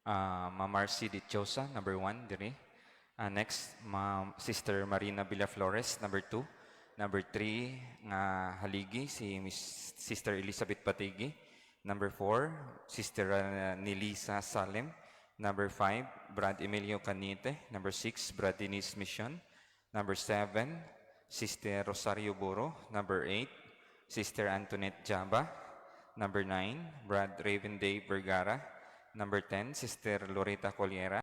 Ma'am Marcy Dichosa, number 1, diri. Next, Ma'am Sister Marina Villaflores, number 2. Number 3, nga haligi, si Miss Sister Elizabeth Patigi. Number 4, Sister Nilisa Salem. Number 5, Brad Emilio Canite. Number 6, Brad Denise Mission. Number 7, Sister Rosario Buro. Number 8, Sister Antoinette Jaba. Number 9, Brad Raven Day Vergara. Number 10, Sister Loretta Coliera.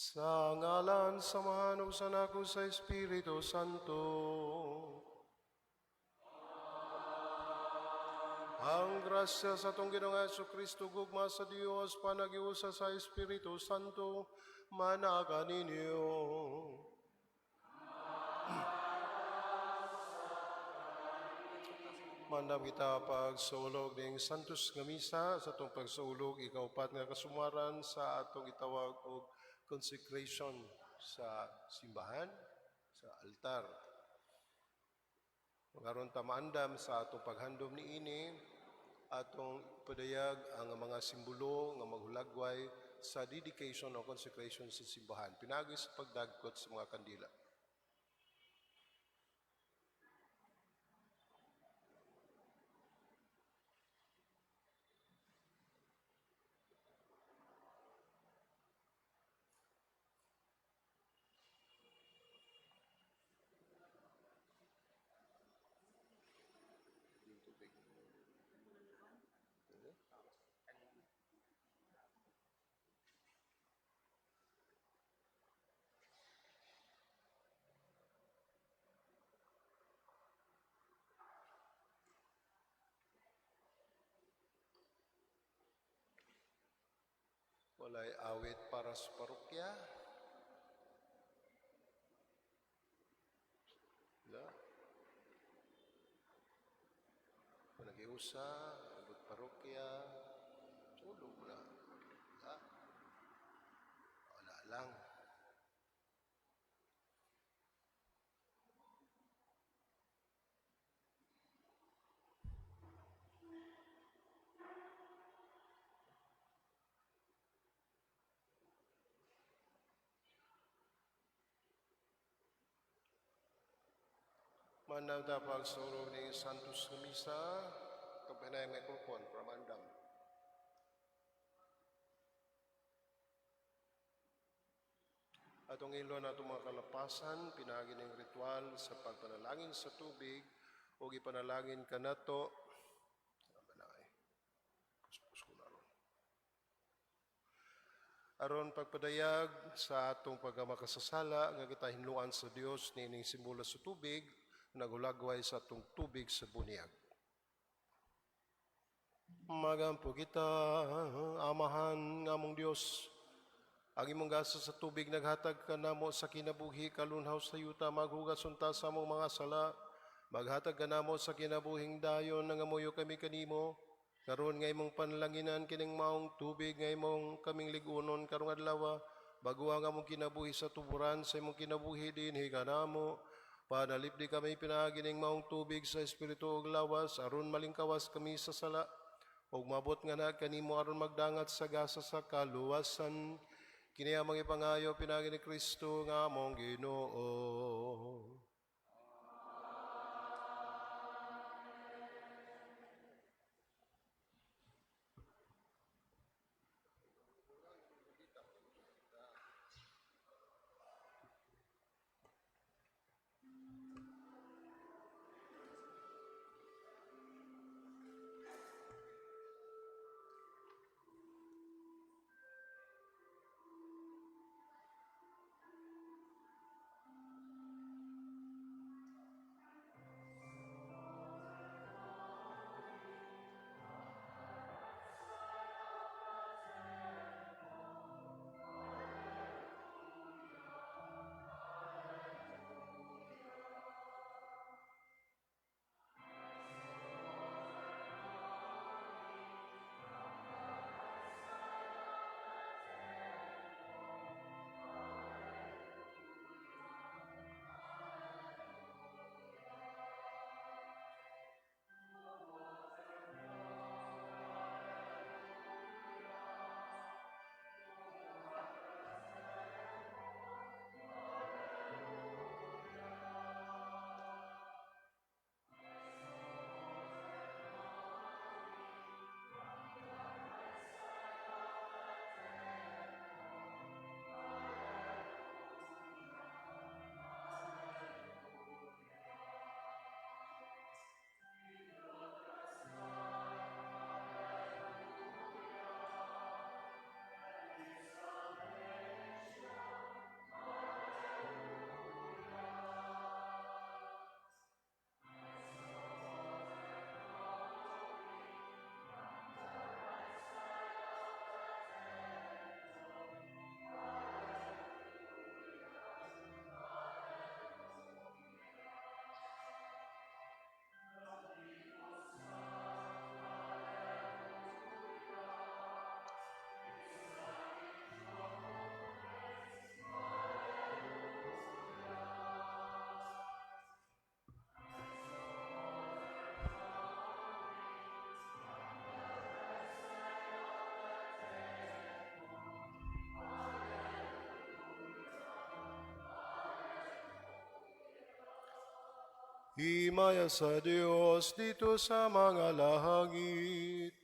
Sa ngalan sa Amahan ug sa Anak ug sa Espiritu Santo. Ang grasya sa atong Ginoong Hesus Kristo, gugma sa Dios, panaghiusa sa Espiritu Santo, manaa kaninyo. Mandam kita pagsaulog ning Santos nga Misa. Sa atong pagsaulog, ikaupat nga kasumwaran sa atong itawag og consecration sa simbahan, sa altar. Aron ta maandam sa atong paghandom niini, atong padayag ang mga simbolo nga maghulagway sa dedication o consecration sa simbahan pinaagi sa pagdagkot sa mga kandila. Walay awit para sa parokya. Wala. Nag-iusa, abot parokya, tulog na. Wala. Wala lang. Mandam ta pagsulog ning Santos nga Misa, kapinay microphone para maandam. Atong ilon atong mga kalapasan, pinaagi ning ritual sa pagpanalangin sa tubig o ipanalangin kanato. Manay. Puspos ko na ron. Aron pagpadayag sa atong pagkamakasasala nga kita hinluan sa Dios niining simbolo sa tubig, nagulagway sa atong tubig sa bunyag. Magampo kita, Amahan nga among Dios. Ang imong gasa sa tubig naghatag kanamo sa kinabuhi kalunhaw sa yuta, maghugas unta sa among mga sala. Maghatag kanamo sa kinabuhing dayon, nangamuyo kami kanimo. Karon nga imong panlanginan kining maong tubig nga imong kaming ligunon karong adlaw, bago ang among kinabuhi sa tuburan sa imong kinabuhi dinhi kanamo. Panalipdi kami pinaagi ning maong tubig sa espiritu ug lawas aron malingkawas kami sa sala ug mabot nga na kanimo aron magdangat sa gasa sa kaluwasan. Kini among ipangayo pinaagi ni Kristo nga among Ginoo. Himaya sa Dios didto sa mga langit.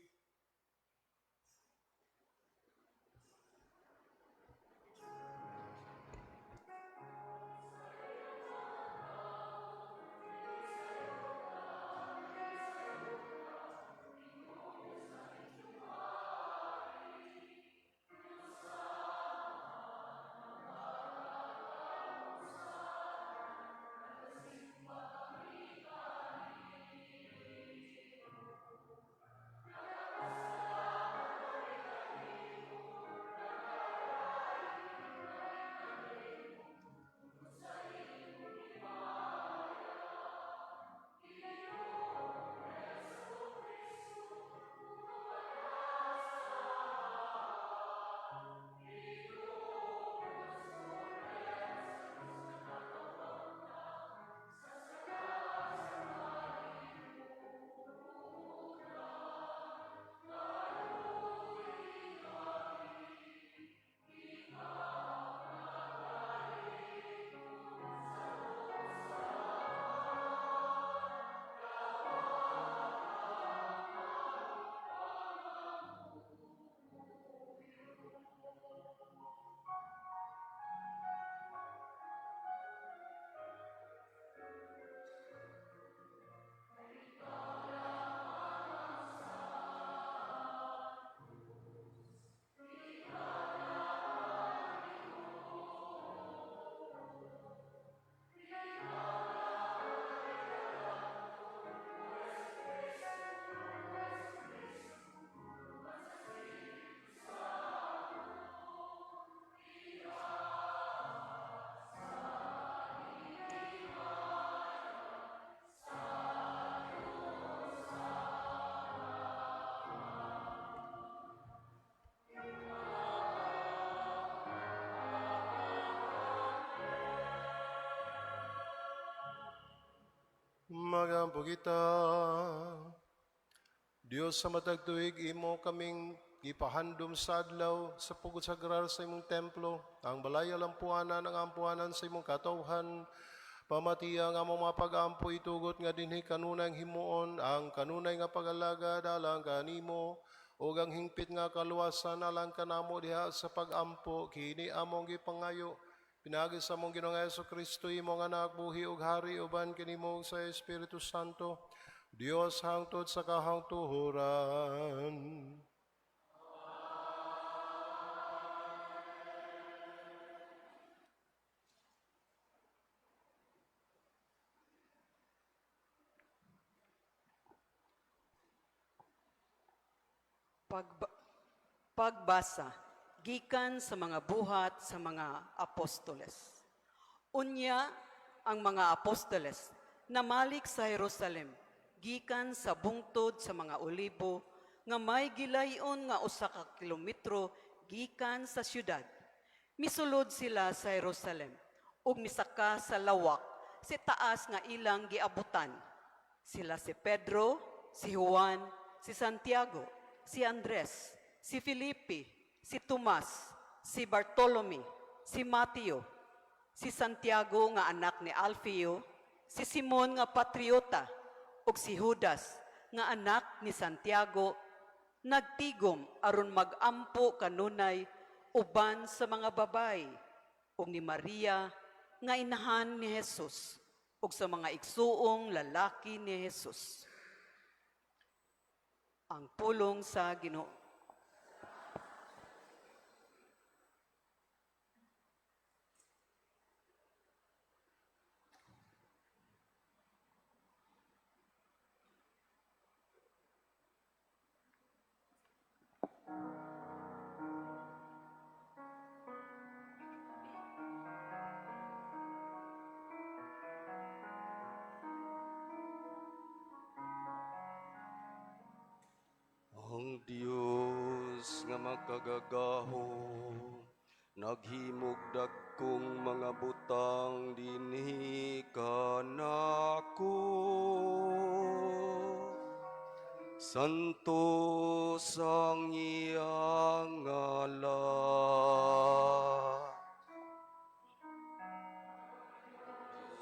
Magampo kita. Dios sa matag tuig imo kaming gipahandom sa adlaw sa pagkonsagrar sa imong templo, ang balay alampuanan ang ampuanan sa imong katawhan. Pamatia ang among mga pag-ampo, itugot nga dinhi kanunay himuon ang kanunay nga pag-alagad alang kanimo ug ang hingpit nga kaluwasan alang kanamo diha sa pag-ampo. Kini among gipangayo pinaagi sa among Ginoong Kristo, imong anak, buhi ug hari uban kanimo sa Espiritu Santo, Dios hangtod sa kahangtuhoran. Pagbasa gikan sa mga Buhat sa mga Apostoles. Unya ang mga apostoles namalik sa Jerusalem gikan sa bungtod sa mga Olibo nga may gilayon nga 1 ka kilometro gikan sa syudad. Misulod sila sa Jerusalem ug misaka sa lawak sa taas nga ilang giabutan. Sila si Pedro, si Juan, si Santiago, si Andres, si Felipe, si Tomas, si Bartolome, si Mateo, si Santiago nga anak ni Alfeo, si Simon nga patriota, ug si Judas nga anak ni Santiago. Nagtigom aron magampo kanunay uban sa mga babay ug ni Maria nga inahan ni Jesus ug sa mga igsuong lalaki ni Jesus. Ang pulong sa Ginoo. Ang Dios nga makagagahom naghimog dagkong mga butang dinhi kanako. Santo ang iyang ngalan.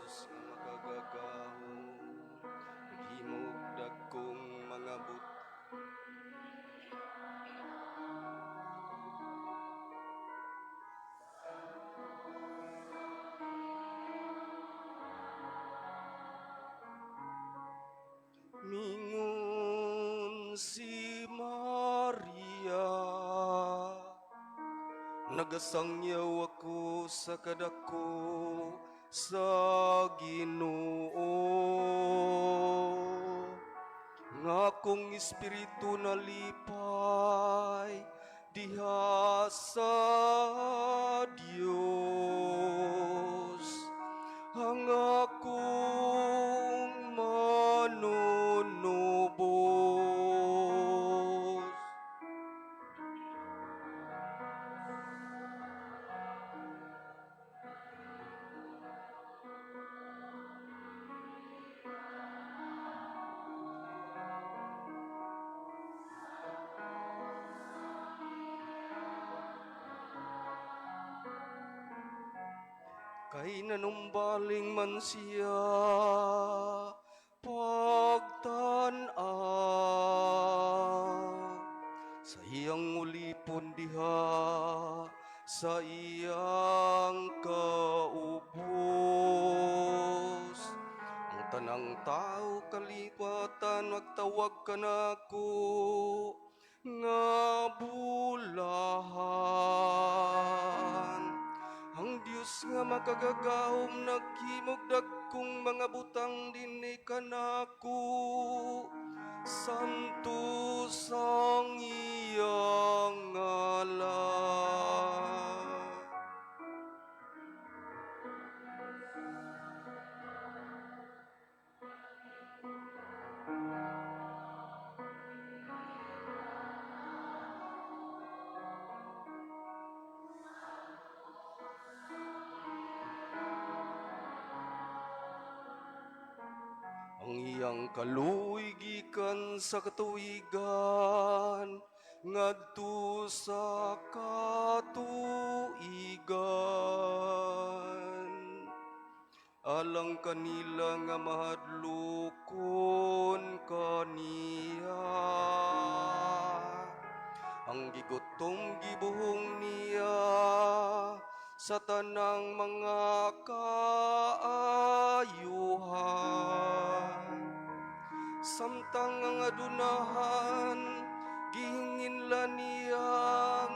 Diyos nga makagagahom. Mingon si Maria, nagasangyaw ako sa kadako sa Ginoo. Nga akong espiritu nalipay diha sa Dios, ang akong manunubos. Kay nanumbaling man siya pagtan-aw sa iyang ulipon diha sa iyang kaubos. Ang tanang tao kaliwatan magtawag kanako nga bulahan. Ang Dios nga makagagahom naghimog dagkong mga butang dinhi kanako. Santo sang iyang ngalan. Ang iyang kaluoy gikan sa katuigan ngadto sa katuigan. Alang kanila nga mahadlokon kaniya. Ang gigutom gibuhong niya sa tanang mga kaayuhan. Samtang ang adunahan, gihinginla niya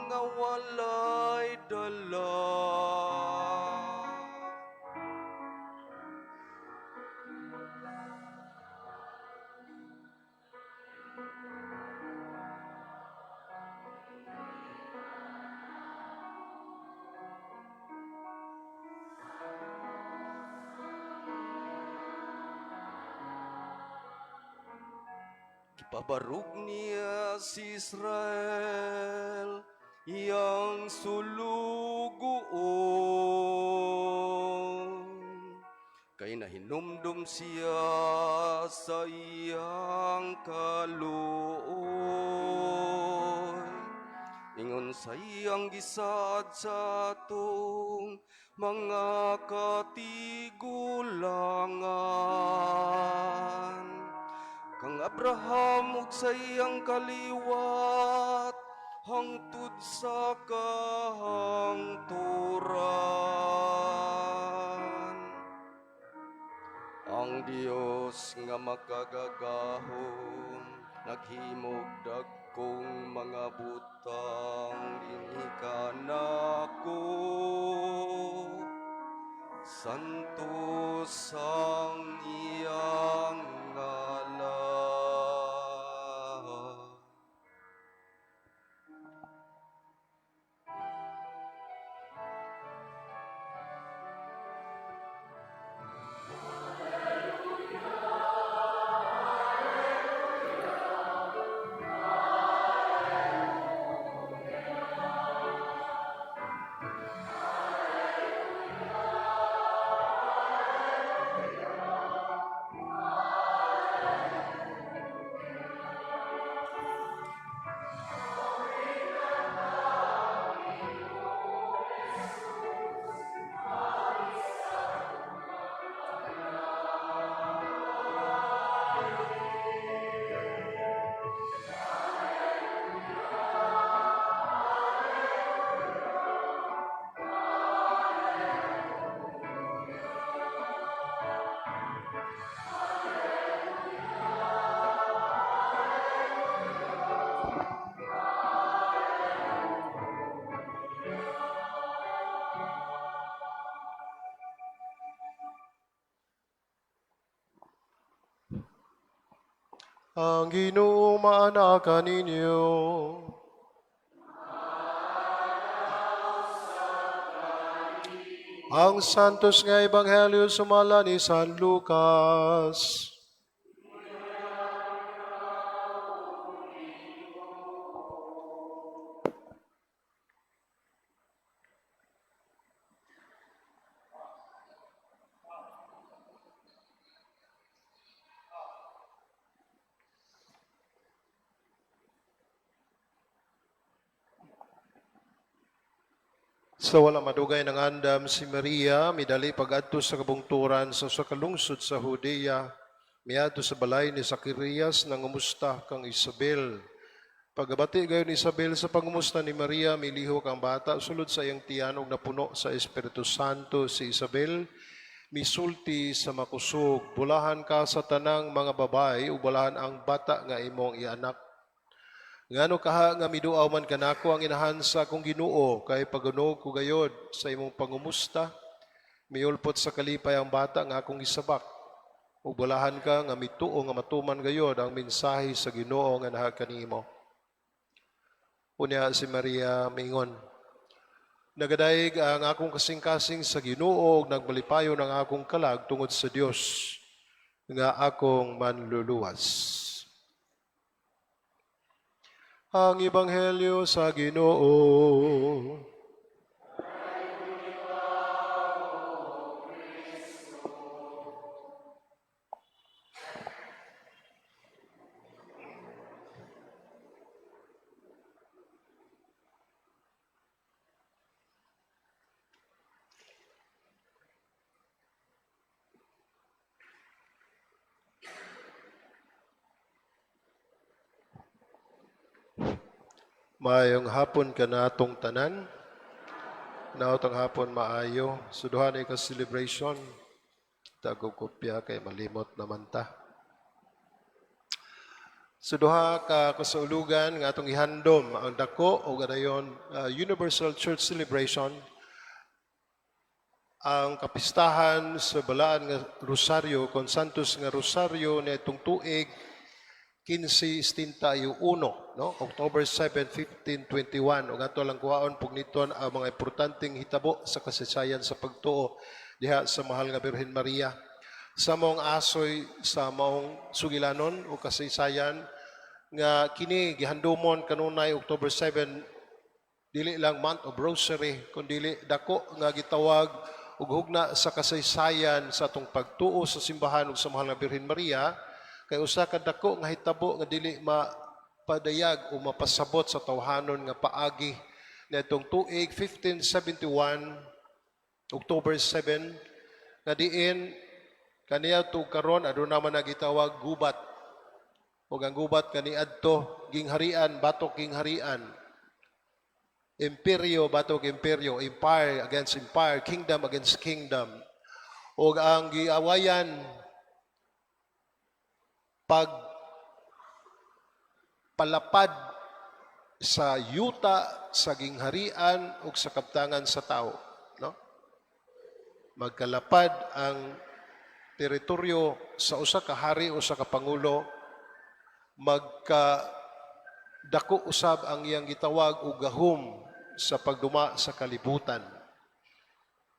nga walay dala. Gipabarog niya si Israel, iyang sulugoon. Kay nahinumdum siya sa iyang kaluoy. Ingon sa iyang gisaad sa atong mga katigulangan. Kang Abraham ug sa iyang kaliwat hangtod sa kahangturan. Ang Dios nga makagagahom naghimog dagkong mga butang dinhi kanako. Santo sang iyang ngalan. Ang Ginoo maana kaninyo. Ang Santos nga Ebanghelyo sumala ni San Lucas. Sa wala madugay ng andam si Maria, midali pag-adto sa kabungturan sa usa ka lungsod sa Judea, miadto sa balay ni Zacarias, nangumusta kang Isabel. Pagabati gayon ni Isabel sa pangumusta ni Maria, milihok ang bata sulod sa iyang tiyan ug napuno sa Espiritu Santo si Isabel, misulti sa makusog, "Bulahan ka sa tanang mga babae ug bulahan ang bata nga imong ianak. Ngano kaha nga miduaw man kanako ang inahan sa akong Ginoo, kay pagunog ko gayod sa imong pangumusta, miulpot sa kalipay ang bata nga akong gisabak. Ug bulahan ka nga mituo nga matuman gayod ang mensahe sa Ginoo nga naa kanimo." Unya si Maria mingon, "Nagadayeg ang akong kasing-kasing sa Ginoo ug nagmalipayon ang akong kalag tungod sa Dios nga akong manluluwas." Ang Ebanghelyo sa Ginoo. Maayong hapon kanatong tanan. Naot ang hapon maayo. So duha ni ka celebration. Tagog kopya kay malimot naman ta. So duha ka kasaulugan nga atong ihandom ang dako o ganayon Universal Church Celebration, ang kapistahan sa balaan nga Rosaryo kon Santos nga Rosaryo niadtong tuig 1571, no, October 7, 1521, ug ato lang kuhaon pugniton ang mga importanteng hitabo sa kasaysayan sa pagtuo diha sa mahal nga Birhen Maria sa maong asoy, sa maong sugilanon o kasaysayan nga kini gihandumon kanunay October 7, dili lang month of rosary kundi dako nga gitawag og hugna sa kasaysayan sa atong pagtuo sa simbahan ug sa mahal nga Birhen Maria, kay usa ka dako nga hitabo nga dili mapadayag o mapasabot sa tawhanon nga paagi niadtong tuig 1571, October 7, nga diin kaniya karon aduna man nagitawag gubat, ug ang gubat kaniadto gingharian batok gingharian, imperyo batok imperyo, empire against empire, kingdom against kingdom, ug ang giawayan pag palapad sa yuta sa gingharian ug sa kaptangan sa tao, no, magkalapad ang teritoryo sa usa ka hari o sa ka pangulo, magka dako usab ang iyang gitawag og gahom sa pagduma sa kalibutan.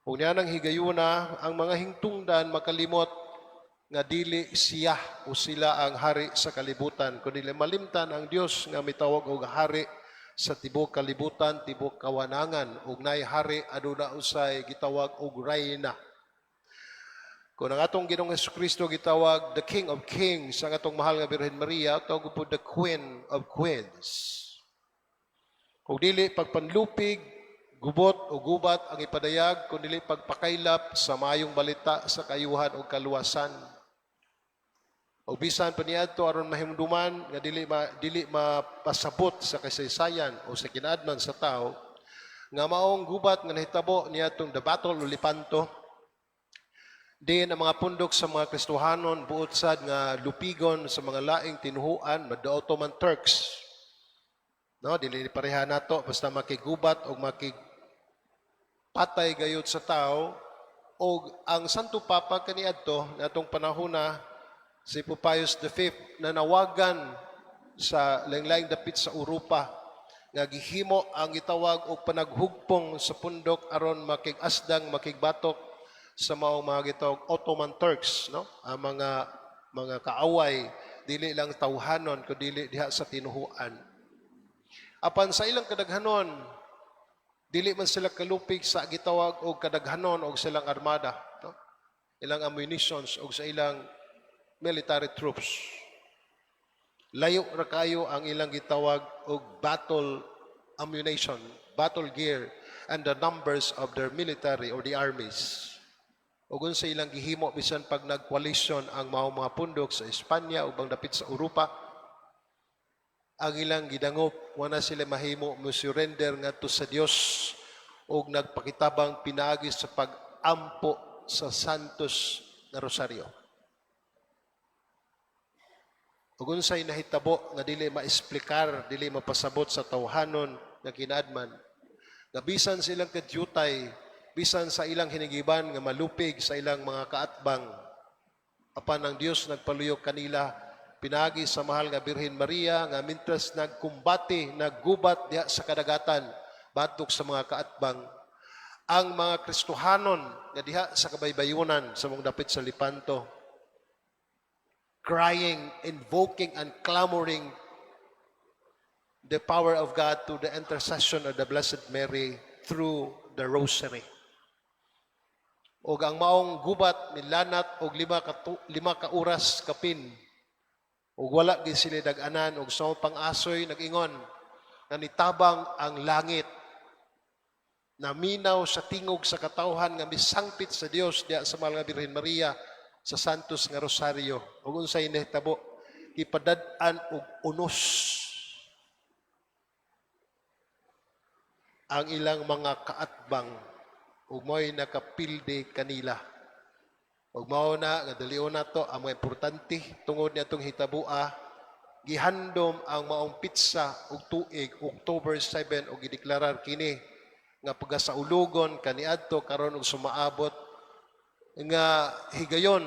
Ug niya nang higayuna ang mga hingtungdan makalimot nga dili siya o sila ang hari sa kalibutan, kundi malimtan ang Dios nga mitawag og hari sa tibuok kalibutan, tibuok kawanangan, ug naay hari, aduna usay gitawag og rayna. Kung ang atong Ginoong Kristo gitawag the King of Kings, ang atong mahal nga Birhen Maria tawag po the Queen of Queens. Kung dili pagpanlupig, gubot o gubat ang ipadayag, kung dili pagpakaylap sa mayong balita sa kayuhan o kaluwasan. O bisan pa niadto aron mahimduman nga dili mapasabot sa kasaysayan o sa kinaadman sa tao nga maong gubat nga nahitabo niadtong the Battle of Lepanto, din ang mga pundok sa mga Kristohanon buot sad nga lupigon sa mga laing tinuhuan, the Ottoman Turks. No, dili ni pareha nato, basta makigubat o makigpatay gayud sa tao, og ang Santo Papa kaniadto natong panahona. Si Pope Pius V nanawagan sa laing-laing dapit sa Europa nga gihimo ang gitawag og panaghugpong sa pundok aron makig-asdang, makigbatok sa maong mga gitawag Ottoman Turks, no, ang mga kaaway, dili lang tawhanon kundi diha sa tinuhuan. Apan sa ilang kadaghanon, dili man sila kalupig sa gitawag og kadaghanon og silang armada, no, ilang ammunitions og sa ilang military troops. Layo ra kayo ang ilang gitawag og battle ammunition, battle gear, and the numbers of their military or the armies. Ug unsa ilang gihimo, bisan pag nag-coalition ang maong mga pundok sa Espanya ug ubang dapit sa Europa, ang ilang gidangop, wala sila mahimo mo surrender ngadto sa Dios ug nagpakitabang pinaagi sa pag-ampo sa Santos na Rosario. Ug unsay nahitabo nga dili maesplikar, dili mapasabot sa tawhanon nga kinaadman, nga bisan silang kadyutay, bisan sa ilang hinigiban nga malupig sa ilang mga kaatbang, apan ang Dios nagpaluyok kanila pinagi sa mahal nga Birhen Maria, nga mintras nagkumbate, naggubat diha sa kadagatan batok sa mga kaatbang, ang mga Kristohanon nga diha sa kabaybayunan sa mong dapit sa Lepanto, crying, invoking, and clamoring the power of God to the intercession of the Blessed Mary through the Rosary. Og ang maong gubat nilanat og 5 ka oras kapin. Og wala gid sila dag-anan, og sa pang-asoy nag-ingon nga nitabang ang langit, naminaw sa tingog sa katawhan nga misangpit sa Dios diha sa mahal nga Birhen Maria sa Santos nga Rosario. Ug unsay nahitabo, gipadad-an og unos ang ilang mga kaatbang ug mo'y nakapildi kanila. Ug mao na nga dalion nato ang mga importante tungod niadtong hitabua. Gihandom ang maong pitsa ug tuig, October 7, ug gideklarar kini nga pagasaulugon kaniadto karon ug sumaabot nga higayon,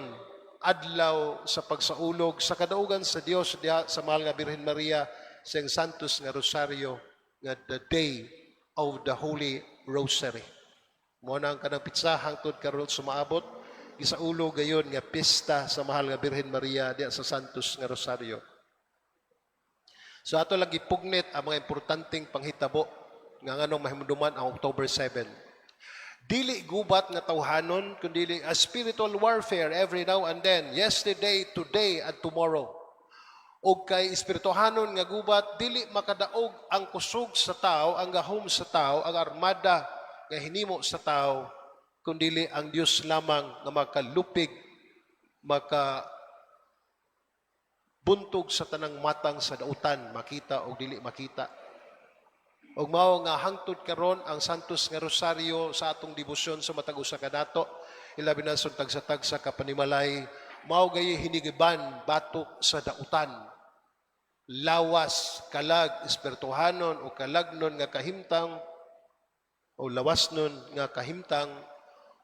adlaw sa pagsaulog sa kadaugan sa Dios diha sa mahal nga Birhen Maria sa iyang Santos nga Rosario, nga the Day of the Holy Rosary. Mo na ang kanang pitsa hangtod karon sumaabot, gisaulog gayon nga pista sa mahal nga Birhen Maria diha sa Santos nga Rosario. So ato lang gipugnit ang mga importanteng panghitabo nga nganong mahimduman ang October 7. Dili gubat nga tawhanon, kundi a spiritual warfare every now and then, yesterday, today, and tomorrow. Og kay espirituhanon nga gubat, dili makadaog ang kusog sa tao, ang gahom sa tao, ang armada nga hinimo sa tao, kundili ang Dios lamang nga makalupig, maka buntog sa tanang matang sa dautan, makita o dili makita. Ug mao nga hangtod karon ang Santos nga Rosario sa atong debosyon sa matag usa ka dato, ilabi na sa tagsa-tagsa ka panimalay, mao gayuy hinigiban batok sa dautan. Lawas, kalag, espirituhanon o kalagnon nga kahimtang o lawasnon nga kahimtang,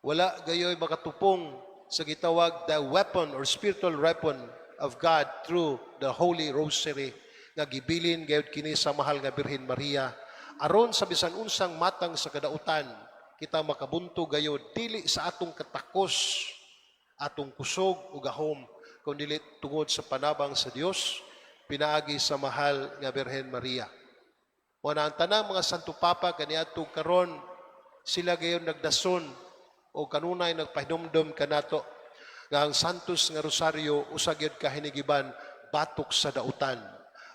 wala gayoy makatupong sa gitawag the weapon or spiritual weapon of God through the Holy Rosary, nga gibilin gayud kini sa mahal nga Birhen Maria aron sa bisan unsang matang sa kadautan kita makabunto gayud, dili sa atong katakos, atong kusog o gahom, kundi tungod sa panabang sa Dios pinaagi sa mahal nga Birhen Maria. Mo na ang tanang mga Santo Papa kaniadto karon, sila gayon nagdason o kanunay nagpahinumdom kanato nga ang Santos nga Rosario usa gyud ka hinigiban batok sa dautan,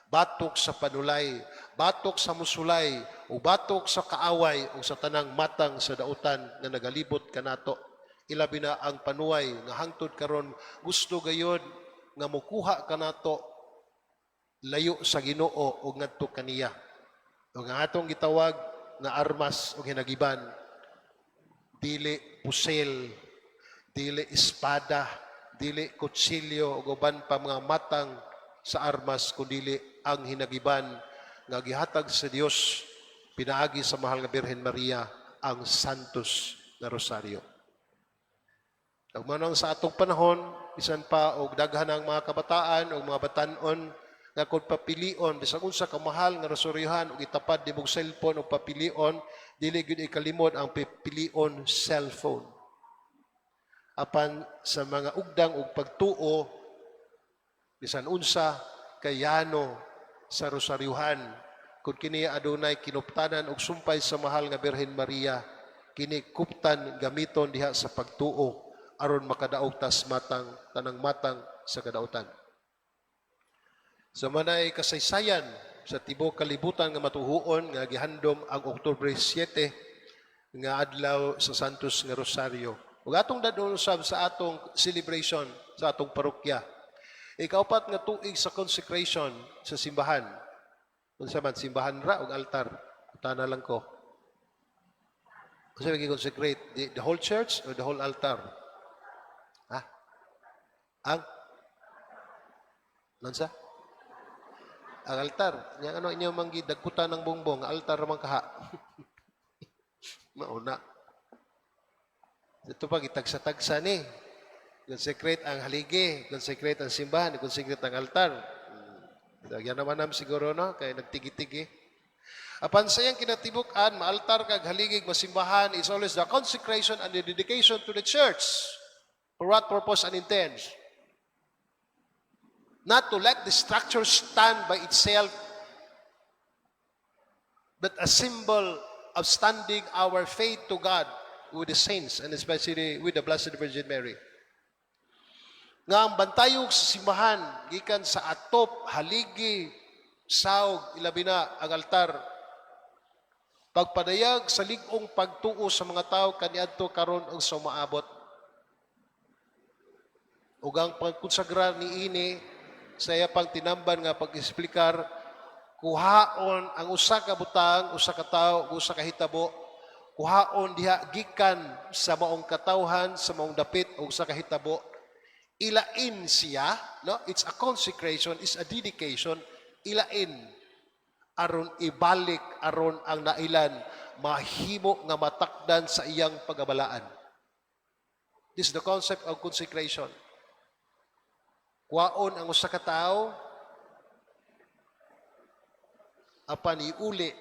batok sa panulay, batok sa musulay, o batok sa kaaway o sa tanang matang sa dautan nga nagalibot kanato. Ilabi na ang panuway nga hangtod karon gusto gayod nga mukuha kanato layo sa Ginoo ug ngadto kaniya. Ug ang atong gitawag nga armas o hinagiban, dili pusil, dili espada, dili kutsilyo ug uban pa mga matang sa armas, kundili ang hinagiban nga gihatag sa Dios pinaagi sa mahal nga Birhen Maria, ang Santos na Rosario. Ug mao nang sa atong panahon, Bisan pa og daghan ang mga kabataan o mga batanon nga kung papilion bisag unsa ka mahal nga rosaryohan ug itapad nimong cellphone og papilion, dili gyud ikalimod ang pipilion cellphone. Apan sa mga ugdang og pagtuo, bisan unsa kayano sa rosaryuhan, kung kini adunay kinuptanan og sumpay sa mahal nga Birhen Maria, kini kuptan gamiton diha sa pagtuo aron makadaog tas matang tanang matang sa kadautan. Sa manay kasaysayan sa tibuok kalibutan nga matuhuon nga gihandom ang Oktubre 7 nga adlaw sa Santos nga Rosario. Ug atong dadon usab sa atong celebration sa atong parokya. Ikaupat nga tuig sa consecration sa simbahan. Unsa man, simbahan ra og altar? Tana lang ko. Unsa may consecrate? The whole church or the whole altar? Ha? Ang? Nansa? Ang altar. Yang ano inyo mang gidagkutan ng bongbong, altar man kaha. Mauna. Ito pa, gitagsa-tagsa ni. Consecrate ang haligi, consecrate ang simbahan, consecrate ang altar. Yan naman nam siguro, no? Kaya nagtigi-tigi. Apan sa iyang kinatibuk-an, maaltar kag haligig masimbahan is always the consecration and the dedication to the church. For what purpose and intent? Not to let the structure stand by itself, but a symbol of standing our faith to God with the saints and especially with the Blessed Virgin Mary. Nga ang bantayog sa simbahan, gikan sa atop, haligi, saog, ilabi na ang altar. Pagpadayag sa lig-ong pagtuo sa mga tao kaniadto, karon ug sa umaabot. Ug ang pagkonsagra niini sa iya pang tinamban nga pag-eksplikar, kuhaon ang usa ka butang, usa ka tawo, ug usa ka hitabo, kuhaon diha gikan sa maong katawhan, sa maong dapit ug sa kahitabo, ilain siya, no? It's a consecration, it's a dedication, ilain aron ibalik, aron ang nailan mahimo nga matakdan sa iyang pagabalaan. This is the concept of consecration. Kuhaon ang usa ka tawo apan iuli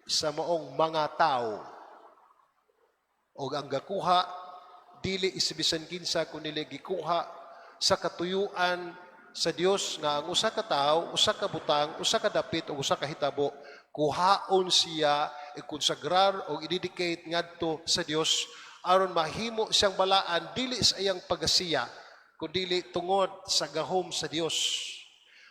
sa maong mga tao. Og ang gakuha dili isbisan kinsa kundi gikuha sa katuyuan sa Dios nga ang usa ka tawo, usa ka butang, usa ka dapit o usa ka hitabo, kuhaon siya, ikonsagrar o i-dedicate ngadto sa Dios aron mahimo siyang balaan dili sa iyang pagasiya kundi tungod sa gahom sa Dios.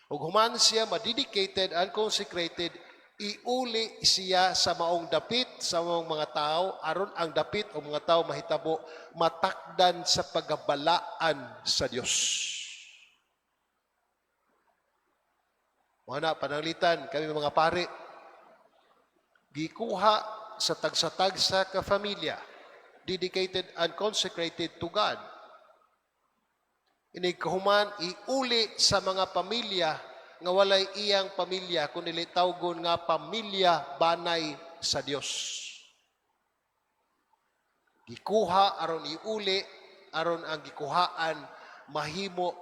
Ug human siya ma-dedicated and consecrated, iuli siya sa maong dapit, sa maong mga tao, aron ang dapit o mga tao mahitabo matakdan sa pagabalaan sa Dios. Mga na, pananglitan, kami mga pare, gikuha sa tagsa-tagsa ka familia, dedicated and consecrated to God. Inig kahuman, iuli sa mga pamilya nga walay iyang pamilya, kundi tawgon nga pamilya banay sa Dios. Gikuha aron iuli, aron ang gikuhaan mahimo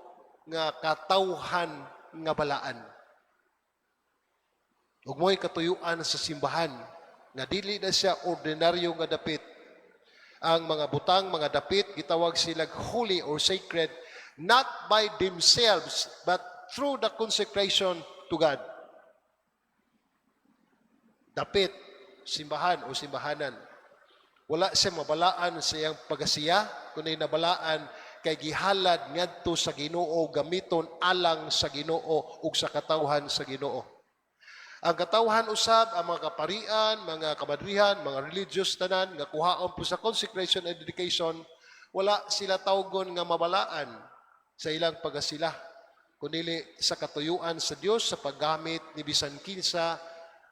nga katawhan nga balaan. Ug mo'y katuyuan sa simbahan nga dili na siya ordinaryo nga dapit. Ang mga butang, mga dapit, gitawag sila holy or sacred, not by themselves, but through the consecration to God. Dapit, simbahan o simbahanan. Wala siya mabalaan sa iyang pagasiya, kundi nabalaan kay gihalad ngadto sa Ginoo, gamiton alang sa Ginoo ug sa katawhan sa Ginoo. Ang katawhan usab, ang mga kaparian, mga kamadrihan, mga religious tanan nga kuhaon po sa consecration and dedication, wala sila tawgon nga mabalaan sa ilang pagasila, kundi sa katuyuan sa Dios sa paggamit ni bisan kinsa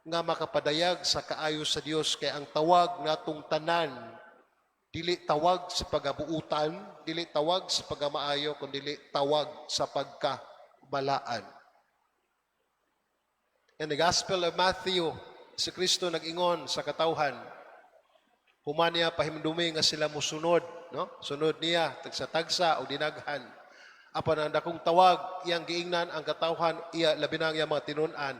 nga makapadayag sa kaayo sa Dios, kay ang tawag natong tanan dili tawag sa pagabuutan, dili tawag sa pagamaayo, kundi tawag sa pagkabalaan. In the Gospel of Matthew, si Kristo nag-ingon sa katawhan, human niya pahimdumi nga sila musunod, no? Sunod niya, tagsa-tagsa o dinaghan. Apan ang dakong tawag, iyang giingnan ang katawhan, iya labi na ang iyang mga tinun-an.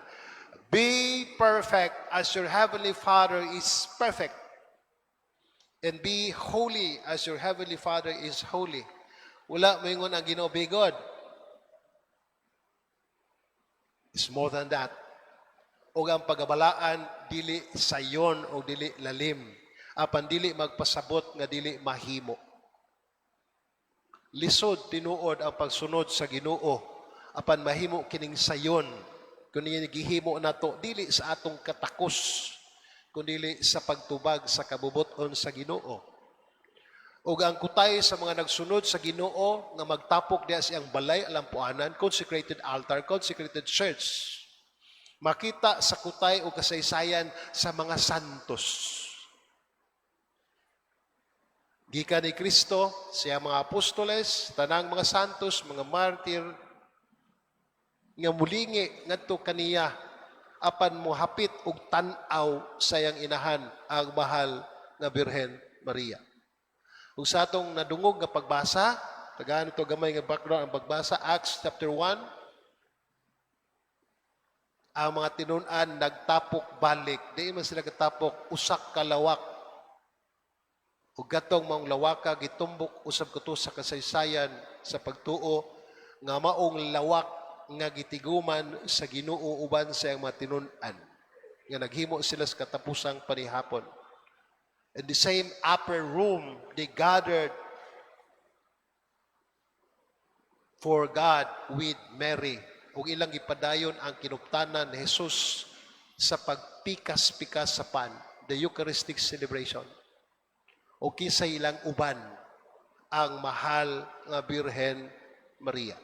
"Be perfect as your heavenly Father is perfect. And be holy as your heavenly Father is holy." Wala moingon ang Ginoo, "Be good." It's more than that. O ang pagabalaan dili sayon o dili lalim. Apan dili magpasabot nga dili mahimo. Lisod tinuod ang pagsunod sa Ginoo, apan mahimo kining sayon kun gihimo nato dili sa atong katakos kundili sa pagtubag sa kabubut-on sa Ginoo. Ug ang kutay sa mga nagsunod sa Ginoo nga magtapok diha sa iyang balay alampuanan, consecrated altar, consecrated church. Makita sa kutay o kasaysayan sa mga santos. Gikan ni Kristo, siya mga apostoles, tanang mga santos, mga martir, nga mulingi ngadto kaniya apan mohapit og tan-aw sa iyang inahan, ang mahal nga Birhen Maria. Ug sa atong nadungog nga pagbasa, tagaan ito gamay nga background ang pagbasa, Acts chapter 1, ang mga tinun-an nagtapok balik. Di man sila katapok, usak ka lawak. Ug gatong maong lawaka gitumbok usab kuto sa kasaysayan sa pagtuo nga maong lawak nga gitiguman sa Ginoo uban sa iyang mga tinun-an nga naghimo sila sa katapusang panihapon. In the same upper room, they gathered for God with Mary. Ug ilang gipadayon ang kinuptanan ni Jesus sa pagpikas-pikas sa pan, the Eucharistic celebration. O kinsa ilang uban? Ang mahal nga Birhen Maria.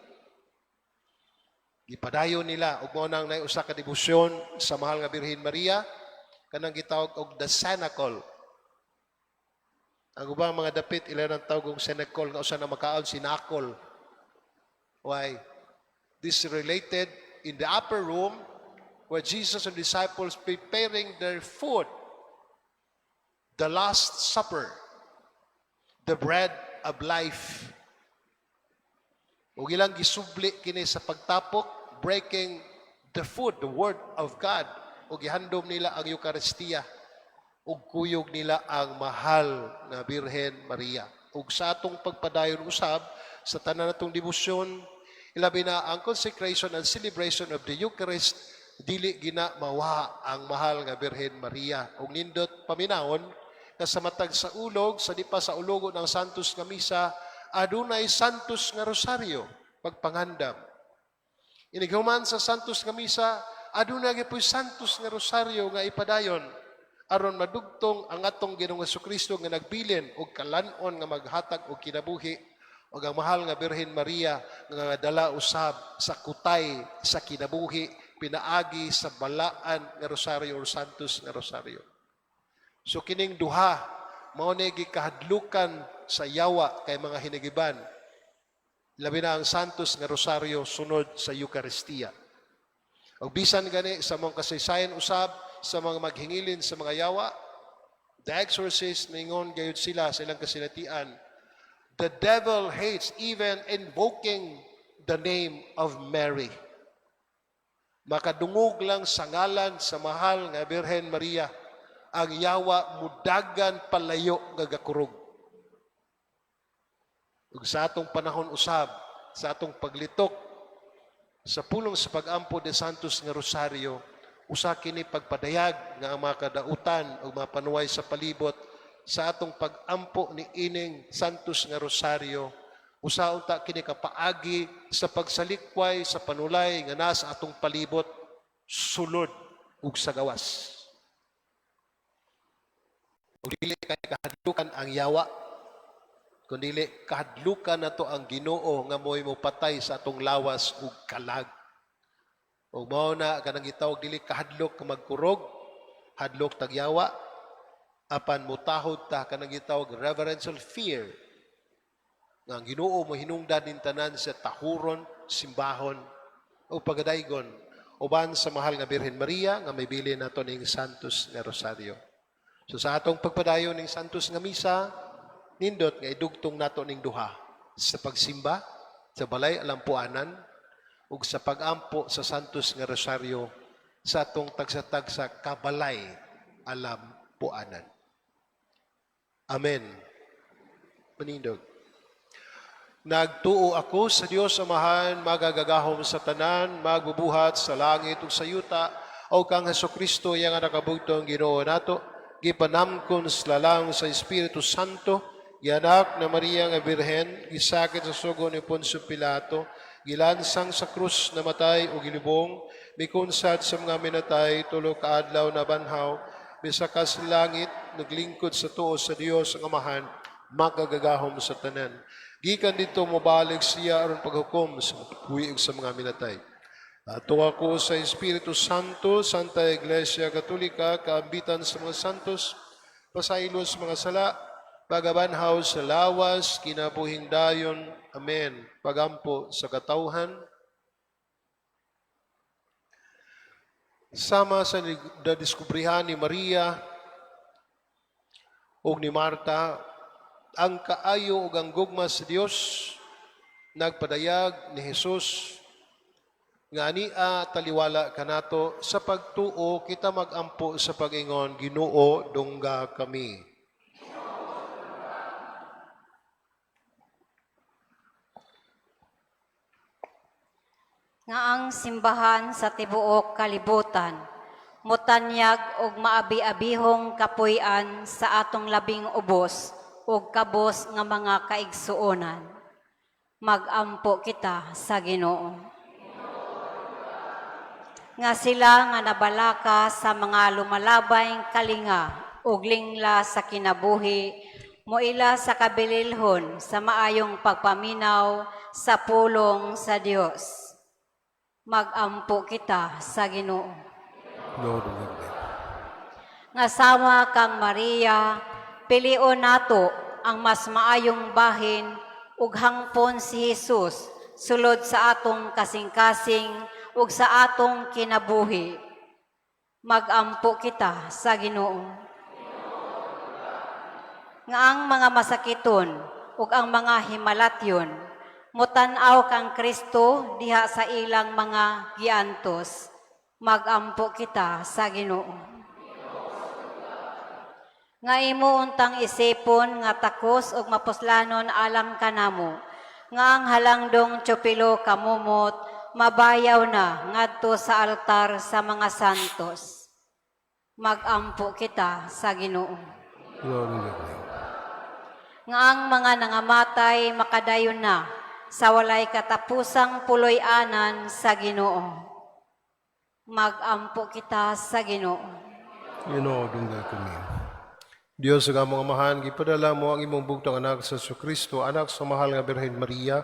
Gipadayon nila ug mao nang naay usa ka debosyon sa mahal nga Birhen Maria kanang gitawag og the Cenacle. Ang ubang mga dapit ila nang tawag og Cenacle nga usa na makaon sinakol. Why? This related in the upper room where Jesus and disciples preparing their food, the Last Supper, the bread of life. Ug ilang gisubli kini sa pagtapok, breaking the food, the word of God. Ug gihandom nila ang Eukaristiya. Ug kuyog nila ang mahal nga Birhen Maria. Ug sa atong pagpadayon usab sa tanan natong debosyon, ilabi na ang consecration and celebration of the Eucharist, dili gina mawa ang mahal nga Birhen Maria. Ug nindot paminawon nga sa matag sa ulog, sa di pa sa ulogo ng Santos nga Misa, adunay Santos nga Rosaryo, pagpangandam. Inighuman sa Santos nga Misa, adunay gyud Santos nga Rosaryo nga ipadayon aron madugtong ang atong Ginoong Kristo nga nagbilin og kalan-on nga maghatag og kinabuhi ug ang mahal nga Birhen Maria nga dala usab sa kutay sa kinabuhi pinaagi sa balaan nga Rosaryo or Santos nga Rosaryo. So kining duha mao ni gikahadlukan sa yawa kay mga hinigiban. Labi na ang Santos nga Rosaryo sunod sa Eucharistia. Og bisan gani sa mga kasaysayan usab sa mga maghingilin sa mga yawa, the exorcist, ningon gayud sila sa ilang kasinatian, the devil hates even invoking the name of Mary. Makadungog lang sa ngalan sa mahal nga Birhen Maria, ang yawa mudagan palayo nga gakurog. Ug sa atong panahon usab, sa atong paglitok sa pulong sa pag-ampo de Santos nga Rosario, usa kini pagpadayag nga ang mga kadautan ug mga panuway sa palibot sa atong pag-ampo ni ining Santos nga Rosario, usa unta kini ka paagi sa pagsalikway sa panulay nga nasa atong palibot, sulod ug sa gawas. Ug dili kay kahadlukan ang yawa, kundili kahadlukan nato ang Ginoo nga mo'y mopatay sa atong lawas ug kalag. Ug mao na kanang gitawag dili kahadlok nga magkurog, hadlok tagyawa, apan mutahod ta kanang gitawag reverential fear nga ang Ginoo mo hinungdan ning tanan sa tahuron, simbahon o pagadaygon uban sa mahal nga Birhen Maria nga may bilin nato ning Santos nga Rosario. So sa atong pagpadayon ning Santos nga Misa, nindot nga idugtong nato ning duha sa pagsimba sa Sa balay Alampuanan ug sa pagampo sa Santos nga Rosario sa atong tagsa-tagsa kabalay Alampuanan. Amen. Manindog. Nagtuo ako sa Dios Amahan, magagagahom sa tanan, magbubuhat sa langit ug sa yuta, o kang Hesus Kristo iyang nakabugtong Ginoo nato, gipanamkon sa lalang sa Espiritu Santo, gianak na Maria nga Birhen, gisakit sa sugo ni Poncio Pilato, gilansang sa krus, namatay o gilubong, mikunsad sa mga minatay, 3 ka adlaw na banhaw, misaka sa langit, naglingkod sa tuo sa Dios ang Amahan, makagagahom sa tanan. Gikan dito mobalik siya aron paghukom sa buhi ug sa mga minatay. Ato ako sa Espiritu Santo, Santa Iglesia Katolika, kaambitan sa mga santos, pasaylo sa mga sala, pagabanhaw sa lawas, kinabuhing dayon. Amen. Pagampo sa katawhan. Sama sa nadiskubrihan ni Maria ug ni Marta, ang kaayo ug ang gugma sa Dios nagpadayag ni Jesus nga ania taliwala kanato sa pagtuo kita magampo sa pag-ingon, Ginoo, dungga kami. Nga ang simbahan sa tibuok kalibutan motanyag og maabi-abihong kapuy-an sa atong labing ubos ug kabos nga mga kaigsuonan. Magampo kita sa Ginoo. Nga sila nga nabalaka sa mga lumalabay kalinga ug lingla sa kinabuhi, moila sa kabililhon sa maayong pagpaminaw sa pulong sa Dios. Magampo kita sa Ginoo. Lord, amen. Nga sama kang Maria, pilion nato ang mas maayong bahin ug hangpon si Jesus sulod sa atong kasing-kasing ug sa atong kinabuhi. Magampo kita sa Ginoo. Nga ang mga masakiton ug ang mga himalatyon mutan-aw kang Kristo diha sa ilang mga giantos. Magampo kita sa Ginoo. Nga imo untang isipon nga takos ug mapuslanon alang kanamo, nga ang halangdong Teofilo kamumot mabayaw na ngadto sa altar sa mga santos. Magampo kita sa Ginoo. Nga ang mga nangamatay makadayon na sa walay katapusang puloy-anan sa Ginoo. Magampo kita sa Ginoo. Ginoo, dungga kami. Dios ang among Amahan, gipadala mo ang imong bugtong anak sa Jesucristo, anak sa mahal nga Birhen Maria,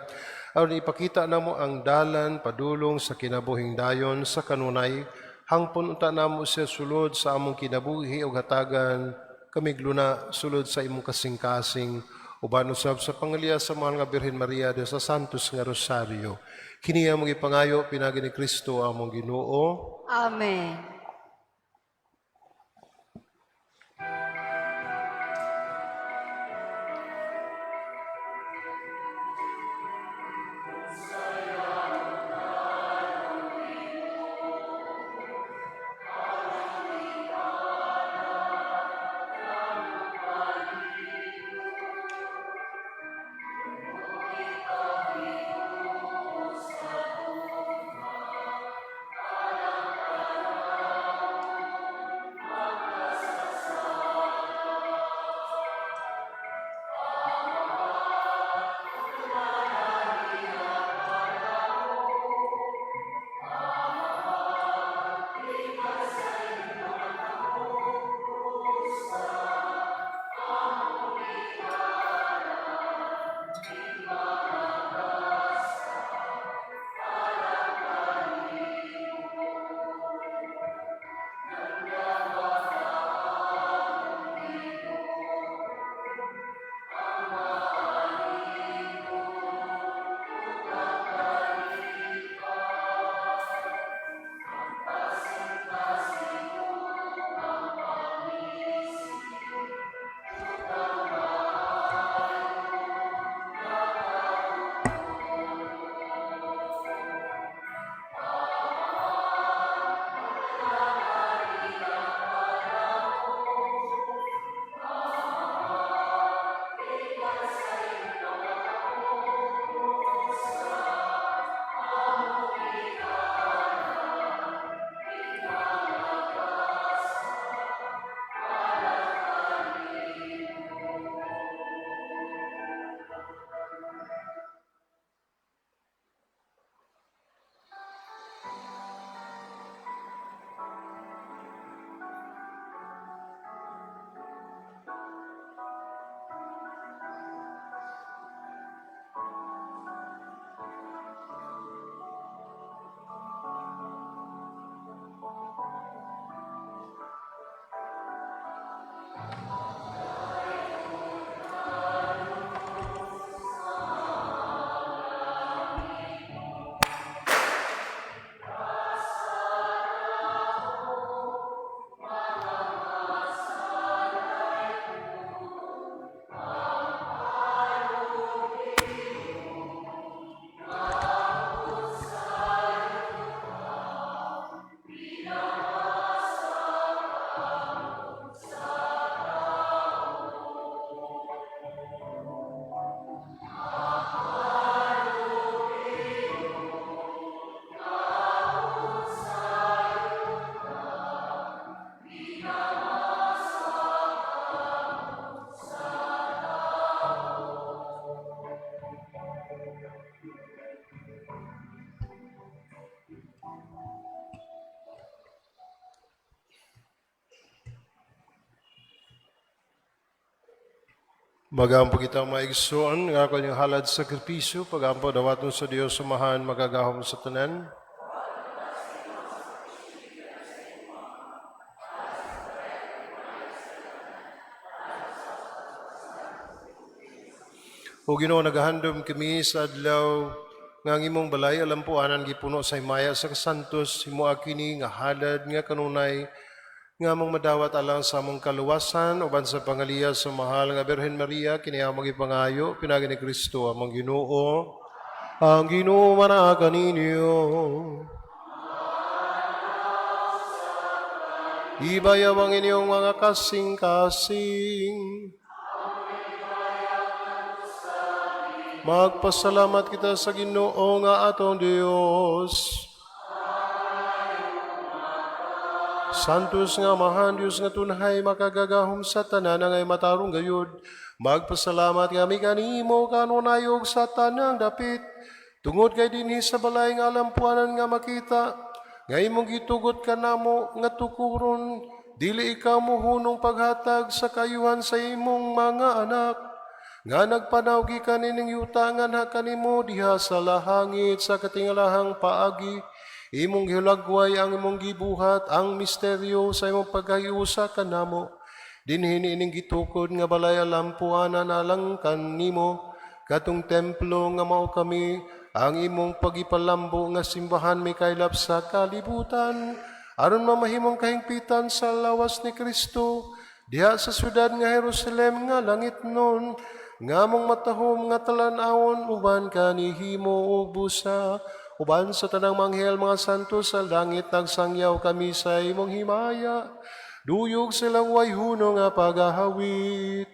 aron ipakita namo ang dalan padulong sa kinabuhing dayon sa kanunay, hangpon unta namo siya sulod sa among kinabuhi ug hatagan kami gluna sulod sa imong kasing-kasing, uban usab sa pangaliya sa mahal nga Birhen Maria Dios sa Santos nga Rosario. Kini among gipangayo pinaagi ni Kristo among Ginoo. Amen. Magampo kita, mga igsoon, nga ako inyong halad sakripisyo, pagampo dawaton sa Dios Amahan makagagahom sa tanan. O Ginoo, nagahandom kami sa adlaw nga ang imong balay alampuanan gipuno sa himaya sa kasantos. Himoa kini nga halad nga kanunay nga among madawat alang sa among kaluwasan uban sa pangaliya sa mahal nga Birhen Maria. Kini among gipangayo pinaagi ni Kristo among Ginoo. Ang Ginoo manaa kaninyo. Ibayaw ang inyong mga kasing-kasing. Magpasalamat kita sa Ginoo nga atong Dios. Santos nga Amahan, Dios nga tunhay makagagahom sa tanan nga matarong gayud. Magpasalamat kami kanimo kanunay ug sa tanang dapit. Tungod kay dinhi sa balay nga alampuanan nga makita, nga imong gitugot kanamo nga tukuron, dili ikaw mohunong paghatag sa kayuhan sa imong mga anak nga nagpanaw gikan niining yuta nganha kanimo diha sa lahangit. Sa katingalahang paagi, imong gihulagway ang imong gibuhat, ang misteryo sa imong pagkahiusa kanamo dinhi niining gitukod nga balay alampuanan alang kanimo, katong templo nga mao kami, ang imong pagipalambo nga simbahan mikaylap sa kalibutan, aron mamahimong kahingpitan sa lawas ni Kristo diha sa syudad nga Jerusalem nga langitnon, nga among matahom nga talan-awon uban kanihimo ug busa uban sa tanang manghel mga santo sa langit. Nagsangyaw kami sa imong himaya duyog silang way hunong nga pagahawit.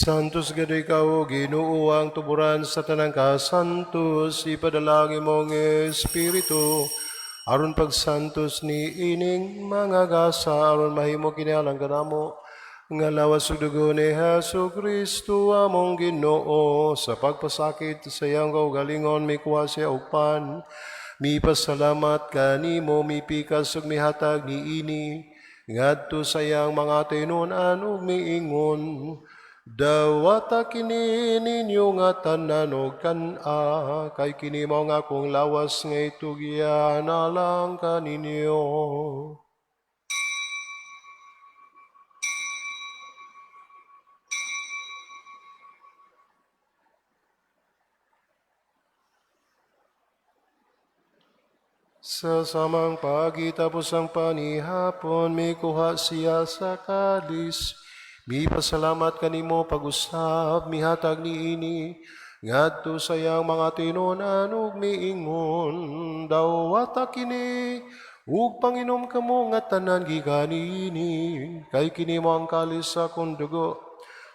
Santos gayud ikaw, Ginoo, ang tuburan sa tanang kasantos. Ipadala ang imong Espiritu aron pagsantos ni ining mga gasa, aron mahimo kini alang kanamo nga lawas ug dugo ni Hesus Kristo among Ginoo. Sa pagpasakit sa iyang kaugalingon, mikuha siya og pan, mipasalamat kanimo, mipikas ug mihatag niini ngadto sa iyang mga tinunan ug miingon: "Dawata kini ninyo nga tanan og kan-a, kay kini mao ang akong lawas nga itugyan alang kaninyo." Sa samang paagi tapos ang panihapon, mikuha siya sa kalis. Mipasalamat kanimo pag-usab, mihatag niini. Ngadto sa iyang mga tinunan ug miingon, dawata kini, ug panginom kamo nga tanan gikan niini, kay kini mao ang kalis sa akong dugo.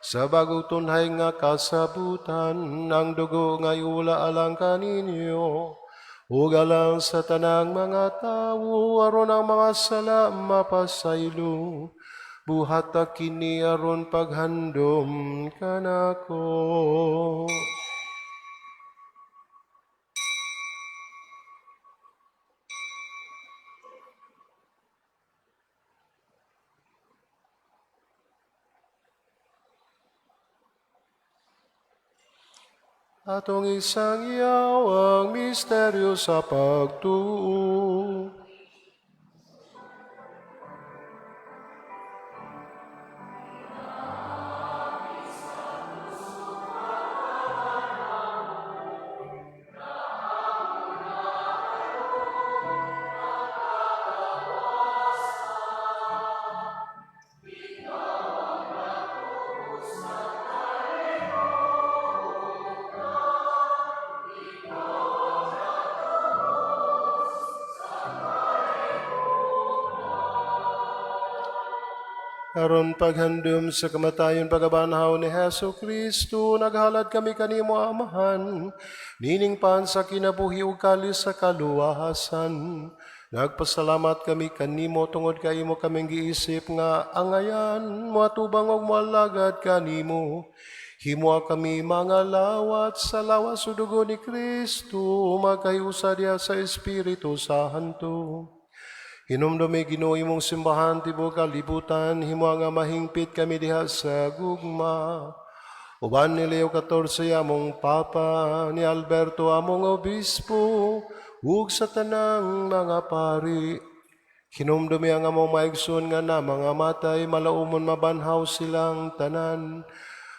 Sa bagong tunhay nga kasabutan, ang dugo nga iula alang kaninyo, ug alang sa tanang mga tawo aron ang mga sala mapasaylo. Buhata kini aron paghandom kanako. Atong isangyaw ang misteryo sa pagtuo. Aron paghandom sa kamatayon pagkabanhaw ni Hesu Kristo, naghalad kami kanimo, Amahan, nining pan sa kinabuhi ug kalis sa kaluwasan. Nagpasalamat kami kanimo tungod kay imo kaming giisip nga angayan, moatubang og moalagad kanimo. Himoa kami mga lawat sa lawas ug dugo ni Kristo, magkahiusa diha sa Espiritu Santo. Hinumdumi, Ginoo, imong simbahan tibuok kalibutan, himoa nga mahingpit kami diha sa gugma. Uban ni Leo XIV among Papa, ni Alberto among Obispo, ug sa tanang mga pari. Hinumdumi ang among maigsoon nga na mga matay, malaumon mabanhaw silang tanan.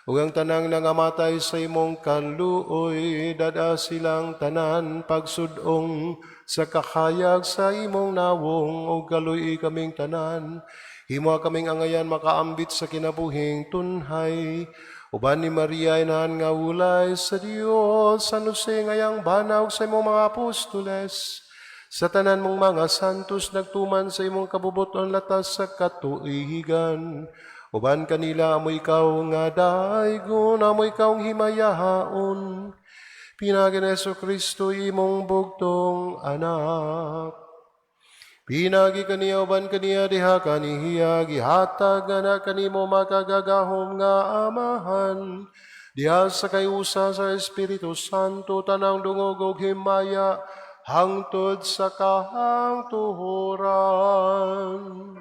Ug ang tanang nangamatay sa imong kaluoy, dad-a silang tanan pagsud-ong sa kahayag sa imong nawong, ug kaluy kaming tanan. Himoa kaming angayan makaambit sa kinabuhing tunhay. Uban ni Maria inahan nga ulay sa Dios, San Jose nga iyang bana ug sa imong mga apostoles, sa tanan mong mga santos nagtuman sa imong kabubuton latas sa katuigan. Uban kanila amo ikaw nga daygon, amo ikaw himayaon. Pinaagi ni Hesu Kristo imong bugtong anak. Pinaagi kaniya uban kaniya diha kaniya gihatag ana kanimo makagagahom nga Amahan. Diha sa kahiusa sa Espiritu Santo tanang dungog ug himaya hangtod sa kahangtuhoran.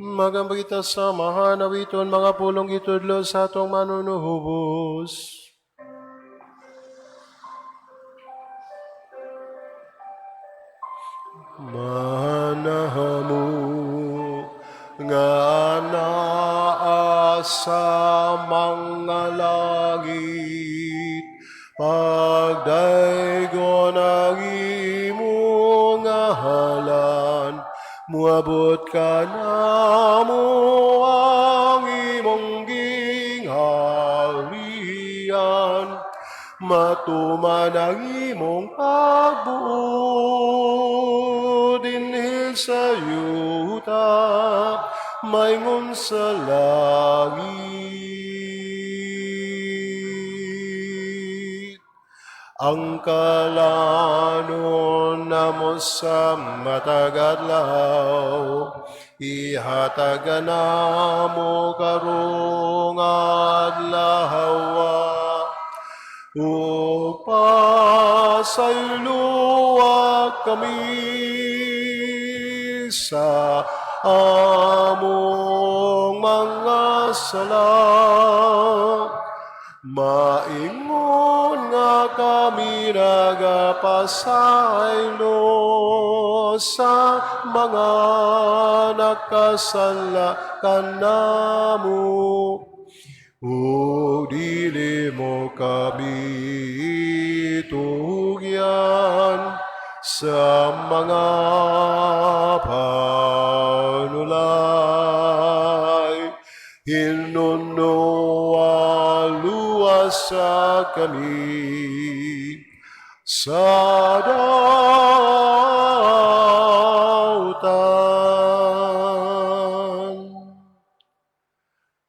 Mag-ampo kita sa Amahan, awiton mga pulong gitudlo sa atong manunuhubos. Manahamo nga naa sa mga langit, pagdaygon ang imong ngalan, muabot kanamo ang imong gingharian, matuman ang imong pagbuot dinhi sa yuta, maingon sa langit. Ang kalanon namo sa matag adlaw, ihatag namo karong adlaw, ug pasayloa kami sa among mga sala. Maingon nga kami nagapasaylo sa mga nakasala kanamo. Ug dili mo kami tugyan sa mga panulay. Hinunoa luwasa kami sa dautan.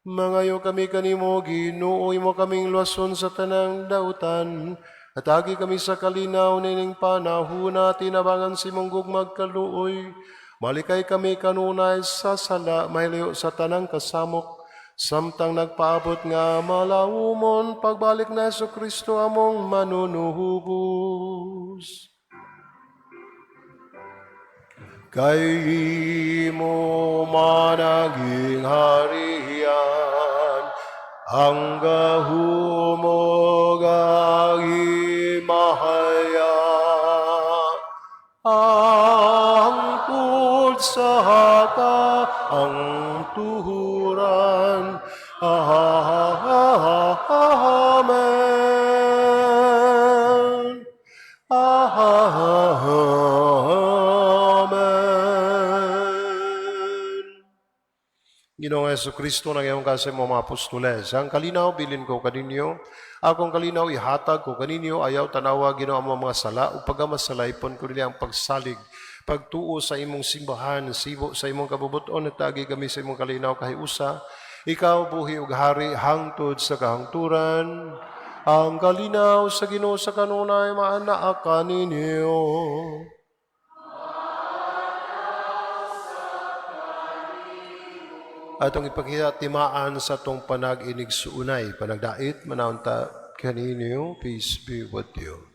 Mangayo kami kanimo, Ginoo, imo kaming luwason sa tanang dautan. Hatagi kami sa kalinaw nining panahuna, tinabangan sa imong gugmag kaluoy. Malikay kami kanunay sa sala, mahilayo sa tanang kasamok. Samtang nagpaabot nga malawumon, pagbalik ni Hesus Kristo among manunuhubos. Kay imo man ang gingharian, ang gahom ug ang himaya, hangtod sa kahangturan. Amen. Amen. Ginoong Hesus Kristo, nag-ingon ka sa imong mga apostoles, "Ang kalinaw bilin ko kaninyo, akong kalinaw ihatag ko kaninyo, ayaw tanawa, Ginoo, ang mga sala, ug pagamasalaypon ko nila ang pagsalig, pagtuo sa imong simbahan, sibo sa imong kabubuton, at tagi kami sa imong kalinaw kahiusa. Ikaw buhi ug hari hangtod sa kahangturan." Ang kalinaw sa Ginoo sa kanunay maanaa kaninyo. Atong ipakita timaan sa atong panag-inigsuunay, panagdait, manaunta kaninyo. Peace be with you.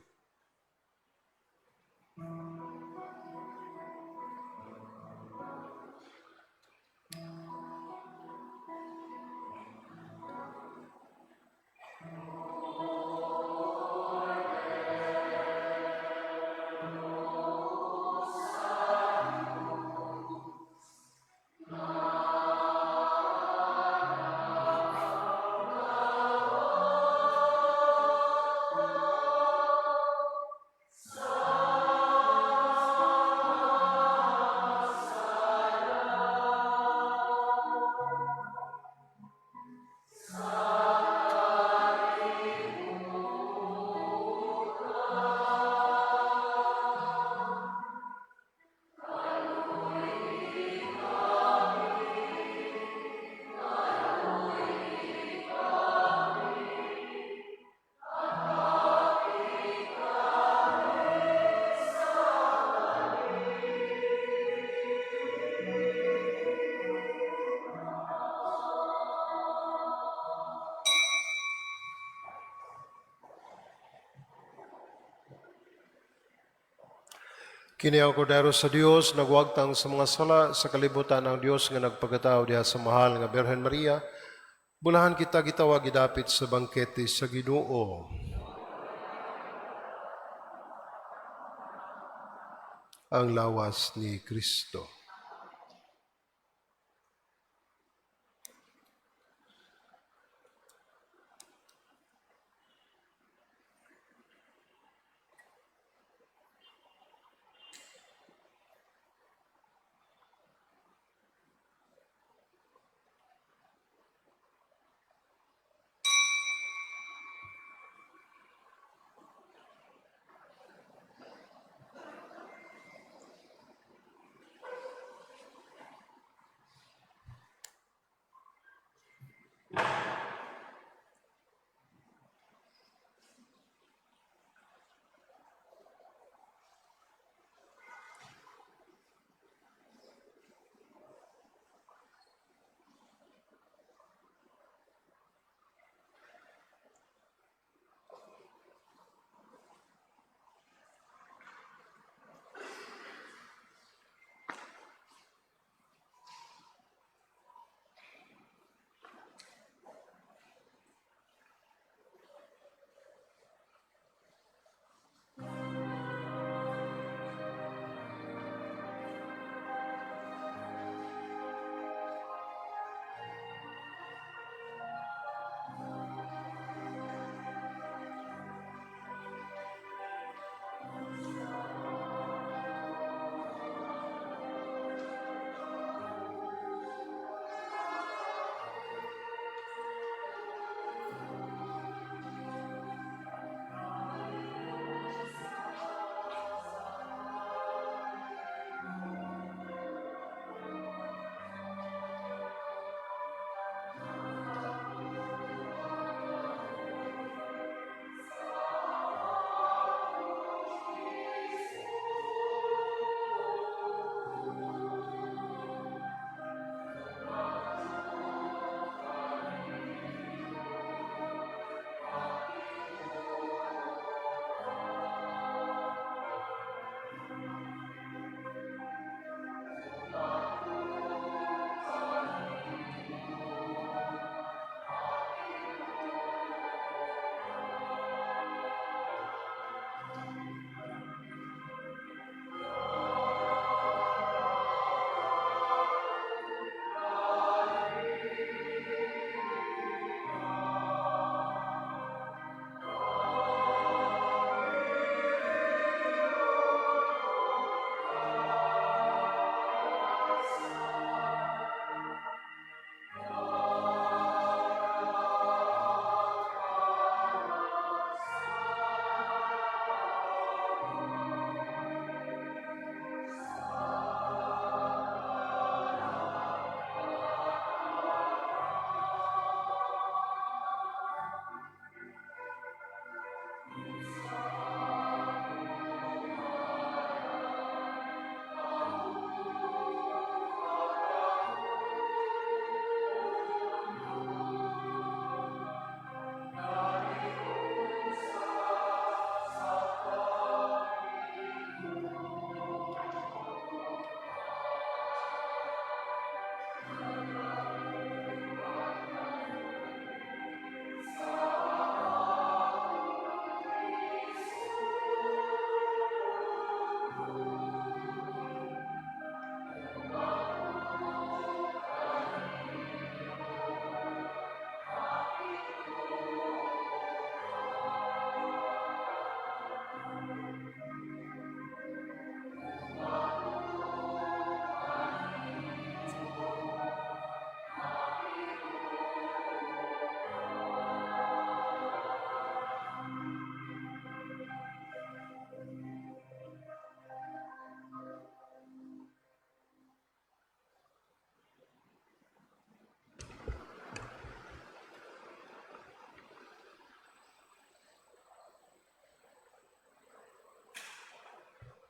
Kini ang Kordero sa Dios, nagwagtang sa mga sala sa kalibutan, ang Dios nga nagpagkatao diha sa mahal nga Birhen Maria. Bulahan kita gitawag gidapit sa bangkete sa Ginoo. Ang lawas ni Kristo.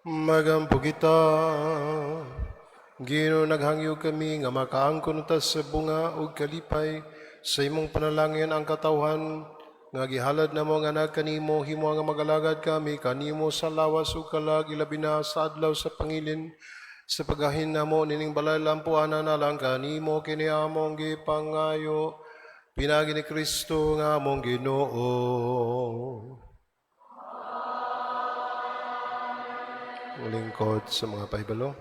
Magampo kita. Ginoo, naghangyo kami nga makaangkon ta sa bunga ug kalipay sa imong panalangin ang katawhan nga gihalad namo nga anak kanimo. Himo nga magalagad kami kanimo sa lawas ug kalag, ilabi na sa adlaw sa pangilin sa paggahin namo nining balay lampuanan alang kanimo. Kini among gipangayo pinaagi ni Kristo nga among Ginoo. Lingkod sa mga pahibalo.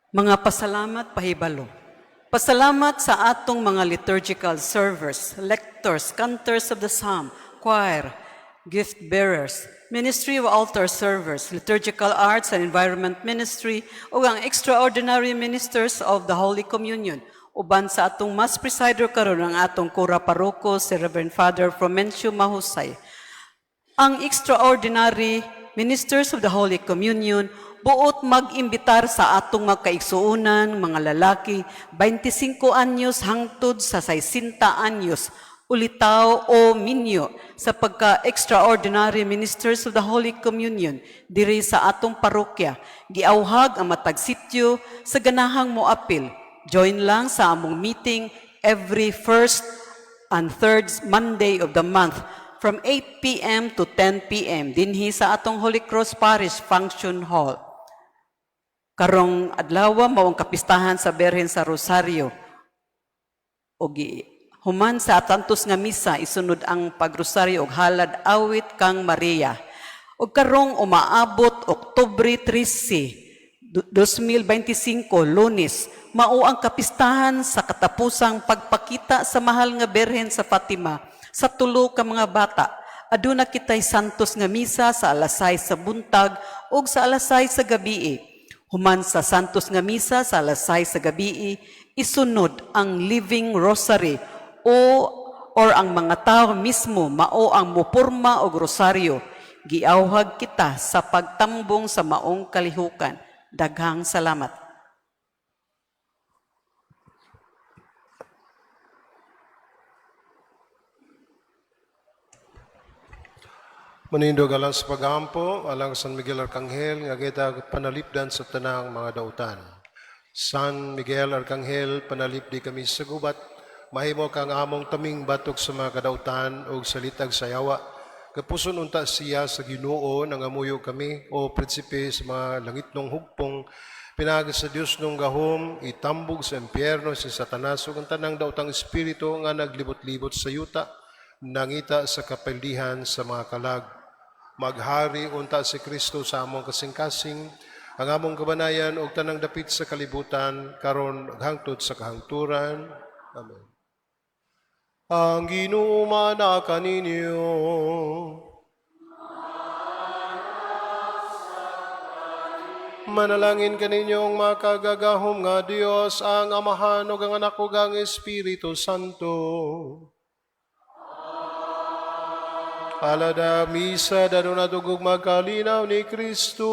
Mga pasalamat pahibalo. Pasalamat sa atong mga liturgical servers, lectors, cantors of the psalm, choir, gift bearers, Ministry of Altar Servers, Liturgical Arts and Environment Ministry, ug ang Extraordinary Ministers of the Holy Communion. Uban sa atong Mass Presider karon, ang atong Kura Paroko, si Reverend Father Frumencio Mahusay. Ang Extraordinary Ministers of the Holy Communion buot mag-imbitar sa atong mga kaigsuonan, mga lalaki, 25 anyos hangtod sa 60 anyos, ulitaw o minyo, sa pagka-Extraordinary Ministers of the Holy Communion diri sa atong parokya. Giawhag ang matag sityo sa ganahang moapil. Join lang sa among meeting every first and third Monday of the month from 8 p.m. to 10 p.m. dinhi sa atong Holy Cross Parish Function Hall. Karong adlaw mao ang kapistahan sa Berhen sa Rosario. Og human sa Santos nga misa, isunod ang pagrosaryo og halad awit kang Maria. Og karong umaabot Oktubre 13, 2025, Lunes, mao ang kapistahan sa katapusang pagpakita sa mahal nga Berhen sa Fatima sa tulo ka mga bata. Aduna kitay Santos nga misa sa alas 6 sa buntag ug sa alas 6 sa gabii. Human sa Santos nga misa sa alas 6 sa gabii, isunod ang Living Rosary o or ang mga tao mismo mao ang mupurma og rosaryo. Giawhag kita sa pagtambong sa maong kalihukan. Daghang salamat. Manindog alang sa paghampo, alang San Miguel Arcangel, nga kita panalipdan sa tanang mga dautan. San Miguel Arcangel, panalipdi kami sa gubat, mahimo kang among taming batok sa mga kadautan o sa litag sa yawa. Gapuson unta siya sa Ginoo, nangamuyo kami, o prinsipe sa mga langitnong hugpong, pinaagi sa Dios nung gahom, itambog sa impyerno si Satanas ug ang tanang daotang espiritu nga naglibot-libot sa yuta, nangita sa kapildihan sa mga kalag. Maghari unta si Kristo sa among kasing-kasing, ang among kabanayan ug tanang dapit sa kalibutan karon hangtod sa kahangturan. Amen. Ang Ginoo maana kaninyo. Manalangin kaninyong makagagahom nga Dios, ang Amahan ug ang Anak ug ang Espiritu Santo. Alada misa daduna dugog magkalinaw ni Kristo.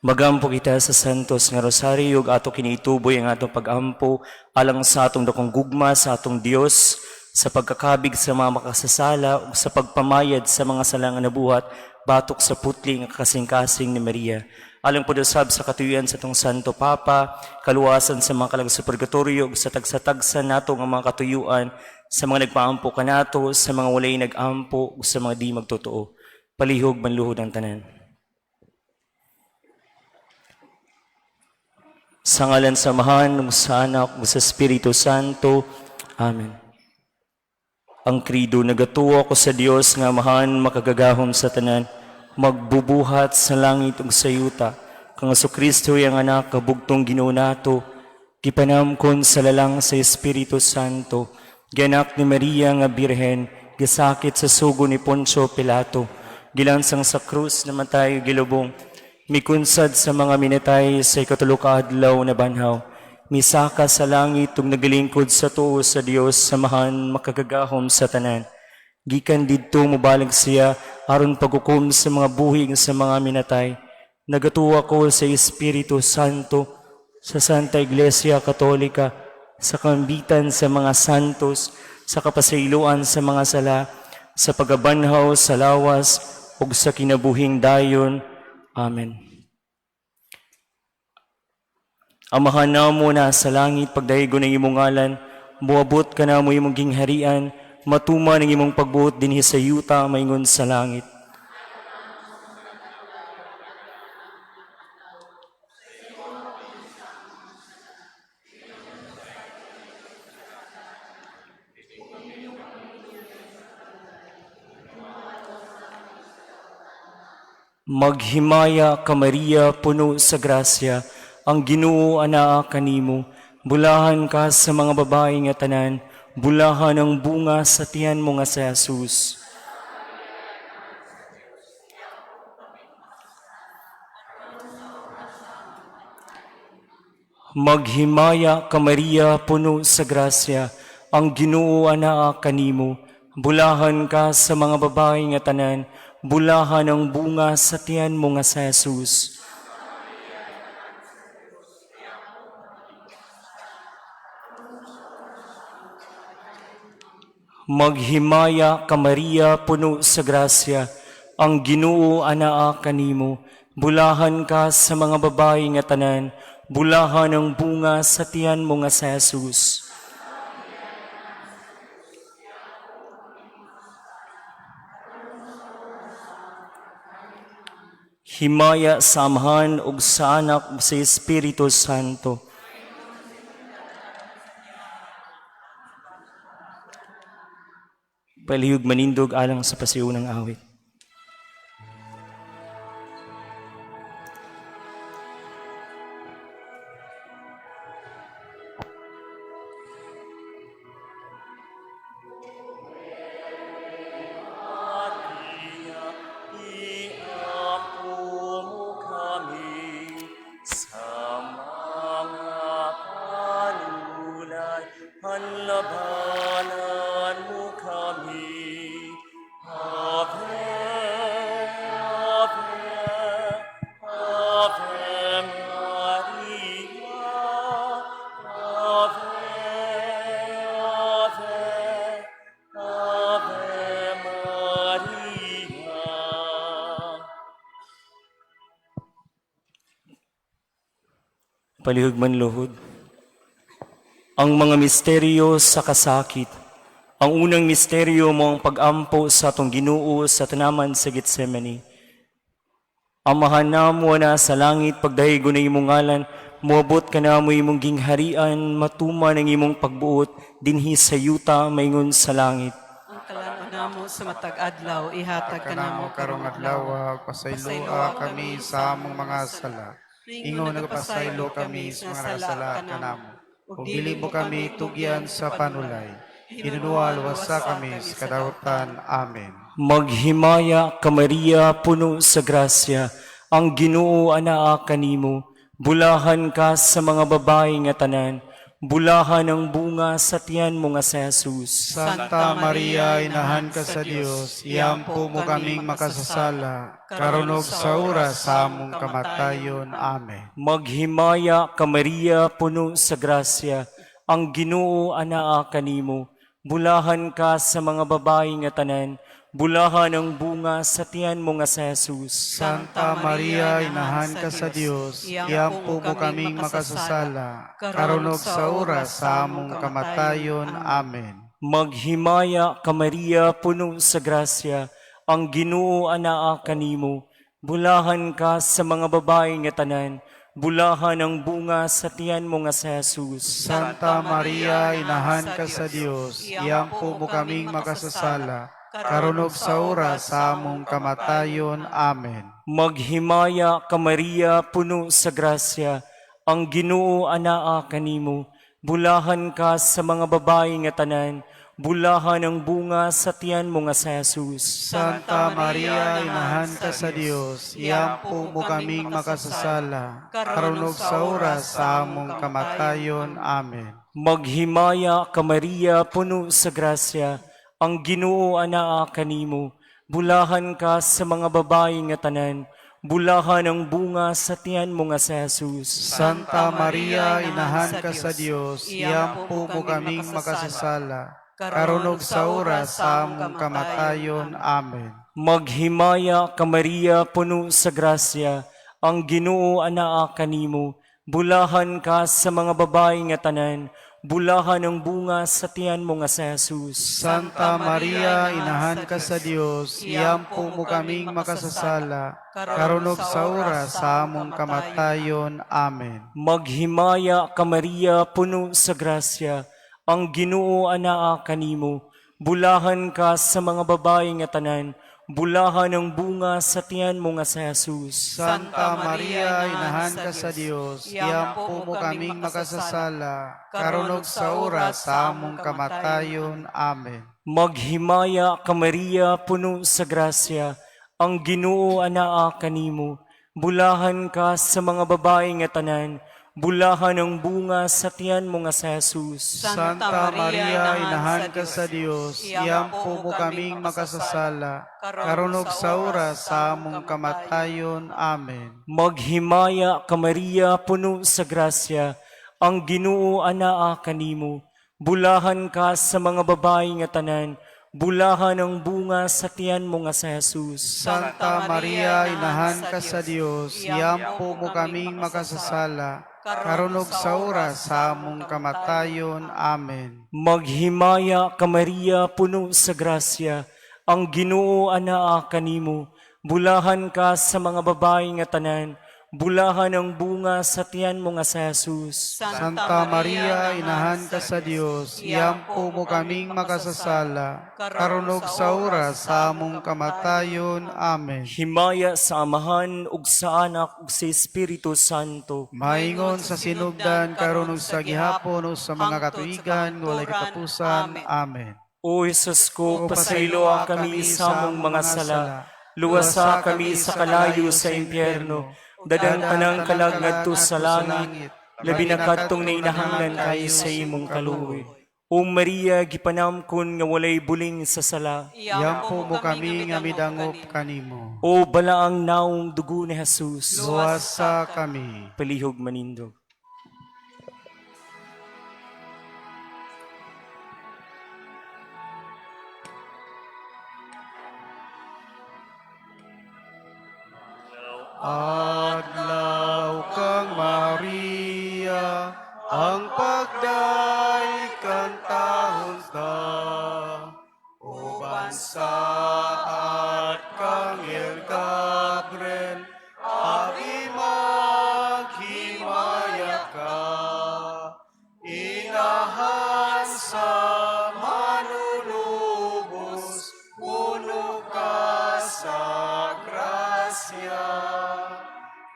Magampo kita sa Santos nga Rosario ug ato kini ituboy ang atong pagampo alang sa atong dakong gugma sa atong Dios, sa pagkakabig sa mga makasasala ug sa pagpamayad sa mga sala nga nabuhat batok sa putli nga kasing-kasing ni Maria. Alang pod usab sa katuyuan sa atong Santo Papa, kaluwasan sa mga kalag sa purgatorio ug sa tagsa-tagsa nato nga mga katuyuan, sa mga nagpaampo kanato, sa mga walay nag-ampo ug sa mga di magtotoo. Palihog manluhod ang tanan. Sa ngalan sa Amahan, ug sa Anak, ug sa Espiritu Santo. Amen. Ang Credo, nagatuo ko sa Dios nga Amahan makagagahom sa tanan, magbubuhat sa langit ug sa yuta, kang Kristo iyang anak, kabugtong Ginoo nato, gipanamkon sa lalang sa Espiritu Santo, gianak ni Maria nga Birhen, gisakit sa sugo ni Poncio Pilato, gilansang sa krus, namatay, gilubong, mikunsad sa mga minatay, sa ikatulo ka adlaw na banhaw, misaka sa langit ug nagalingkod sa tuo sa Dios sa Amahan makagagahom sa tanan. Gikan didto mobalig siya aron paghukom sa mga buhi ug sa mga minatay. Nagatuo ko sa Espiritu Santo, sa Santa Iglesia Katolika, sa kambitan sa mga santos, sa kapasayloan sa mga sala, sa pagabanhaw sa lawas ug sa kinabuhing dayon. Amen. Amahan namo na sa langit, pagdaygon ang imong ngalan, moabot kanamo imong gingharian, matuman ang imong pagbuot dinhi sa yuta maingon sa langit. Maghimaya ka Maria, puno sa grasya, ang Ginoo anaa kanimo. Bulahan ka sa mga babae nga tanan, bulahan ang bunga sa tiyan mo nga si Jesus. Maghimaya ka Maria, puno sa grasya, ang Ginoo anaa kanimo. Bulahan ka sa mga babae nga tanan, bulahan ang bunga sa tiyan mo nga si Jesus. Maghimaya ka Maria, puno sa grasya, ang Ginoo anaa kanimo. Bulahan ka sa mga babae nga tanan, bulahan ang bunga sa tiyan mo nga si Jesus. Himaya sa Amahan ug sa Anak ug sa Espiritu Santo. Palihog manindog alang sa pasiunang awit. Iampo mo kami sa mga panulay, panlabanan mo kami. Ave, Ave, Ave Maria, Ave, Ave, Ave Maria. Palihog manluhod. Ang mga misteryo sa kasakit. Ang unang misteryo mao ang pag-ampo sa atong Ginoo sa tanaman sa Getsemane. Amahan namo na sa langit, pagdaygon ang imong ngalan, moabot kanamo imong gingharian, matuman ang imong pagbuot dinhi sa yuta maingon sa langit. Ang kalan-on namo sa matag adlaw ihatag Kanamo kanamo karong adlaw, pasayloa kami sa among mga sala. Ingon nagapasaylo kami sa mga nakasala kanamo. Ug dili mo kami tugyan sa panulay. Hinunua luwasa kami sa kadautan. Amen. Maghimaya ka Maria, puno sa grasya, ang Ginoo anaa kanimo. Bulahan ka sa mga babae nga tanan, Bulahan ang bunga sa tiyan mo nga si Jesus. Santa Maria, inahan ka sa Dios, iampo mo kaming makasasala, karon ug sa oras sa among kamatayon. Amen. Maghimaya ka Maria, puno sa grasya, ang Ginoo anaa kanimo. Bulahan ka sa mga babae nga tanan, bulahan ang bunga sa tiyan mo nga si Jesus. Santa Maria, inahan ka sa Dios, iampo mo kaming makasasala, karon ug sa oras sa among kamatayon. Amen. Maghimaya ka Maria, puno sa grasya, ang Ginoo anaa kanimo. Bulahan ka sa mga babae nga tanan, bulahan ang bunga sa tiyan mo nga si Jesus. Santa Maria, inahan ka sa Dios, iampo mo kaming makasasala, karon ug sa oras sa among kamatayon. Amen. Maghimaya ka Maria, puno sa grasya, ang Ginoo anaa kanimo. Bulahan ka sa mga babae nga tanan, bulahan ang bunga sa tiyan mo nga si Jesus. Santa Maria, inahan ka sa Dios, iampo mo kaming makasasala, karon ug sa oras sa among kamatayon. Amen. Maghimaya ka Maria, puno sa grasya, ang Ginoo anaa kanimo. Bulahan ka sa mga babae nga tanan, bulahan ang bunga sa tiyan mo nga si Jesus. Santa Maria, inahan ka sa Dios, iampo mo kaming makasasala, karon ug sa oras sa among kamatayon. Amen. Maghimaya ka Maria, puno sa grasya, ang Ginoo anaa kanimo. Bulahan ka sa mga babae nga tanan, bulahan ang bunga sa tiyan mo nga si Jesus. Santa Maria, inahan ka sa Dios, iampo mo kaming makasasala, karon ug sa oras sa among kamatayon. Amen. Maghimaya ka Maria, puno sa grasya, ang Ginoo anaa kanimo. Bulahan ka sa mga babae nga tanan, bulahan ang bunga sa tiyan mo nga si Jesus. Santa Maria, inahan ka sa Dios, iampo mo kaming makasasala, karon ug sa oras sa among kamatayon. Amen. Maghimaya ka Maria, puno sa grasya, ang Ginoo anaa kanimo. Bulahan ka sa mga babae nga tanan, bulahan ang bunga sa tiyan mo nga si Jesus. Santa Maria, inahan ka sa Dios, iampo mo kaming makasasala, karon ug sa oras sa among kamatayon. Amen. Maghimaya ka Maria, puno sa grasya, ang Ginoo anaa kanimo. Bulahan ka sa mga babae nga tanan, bulahan ang bunga sa tiyan mo nga si Jesus. Santa Maria, inahan ka sa Dios, iampo mo kaming makasasala, karon ug sa oras sa among kamatayon. Amen. Maghimaya ka Maria, puno sa grasya, ang Ginoo anaa kanimo. Bulahan ka sa mga babae nga tanan, bulahan ang bunga sa tiyan mo nga si Jesus. Santa Maria, inahan ka sa Dios, iampo mo kaming makasasala, karon ug sa oras sa among kamatayon. Amen. Himaya sa Amahan ug sa Anak ug sa Espiritu Santo. Maingon sa sinugdan karon ug sa gihapon ug sa mga katuigan walay katapusan. Amen. O Jesus ko, pasayloa kami sa among mga sala. Luwasa kami sa kalayo sa impyerno. Dadang tanang kalag ngadto sa langit. Labi na kadtong nainahanglan kayo sa imong kaluoy. O Maria, gipanamkon nga walay buling sa sala. Iampo mo kami nga midangop kanimo. O balaang naong dugo ni Jesus, Luwasa kami. Palihog manindog. Adlaw kang Maria, ang pagday kantahon ta. Uban sa Arkanghel Gabriel, abi maghimaya ka. Inahan sa manunubos, puno ka sa grasya.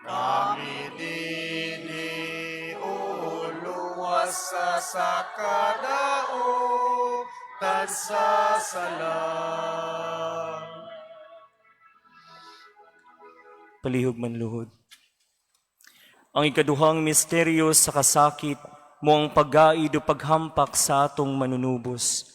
Kami dinhi uluwas sa kadaotan sa sala. Palihog manluhod. Ang ikaduhang misteryo sa kasakit, Mao ang paggaid ug paghampak sa atong Manunubos.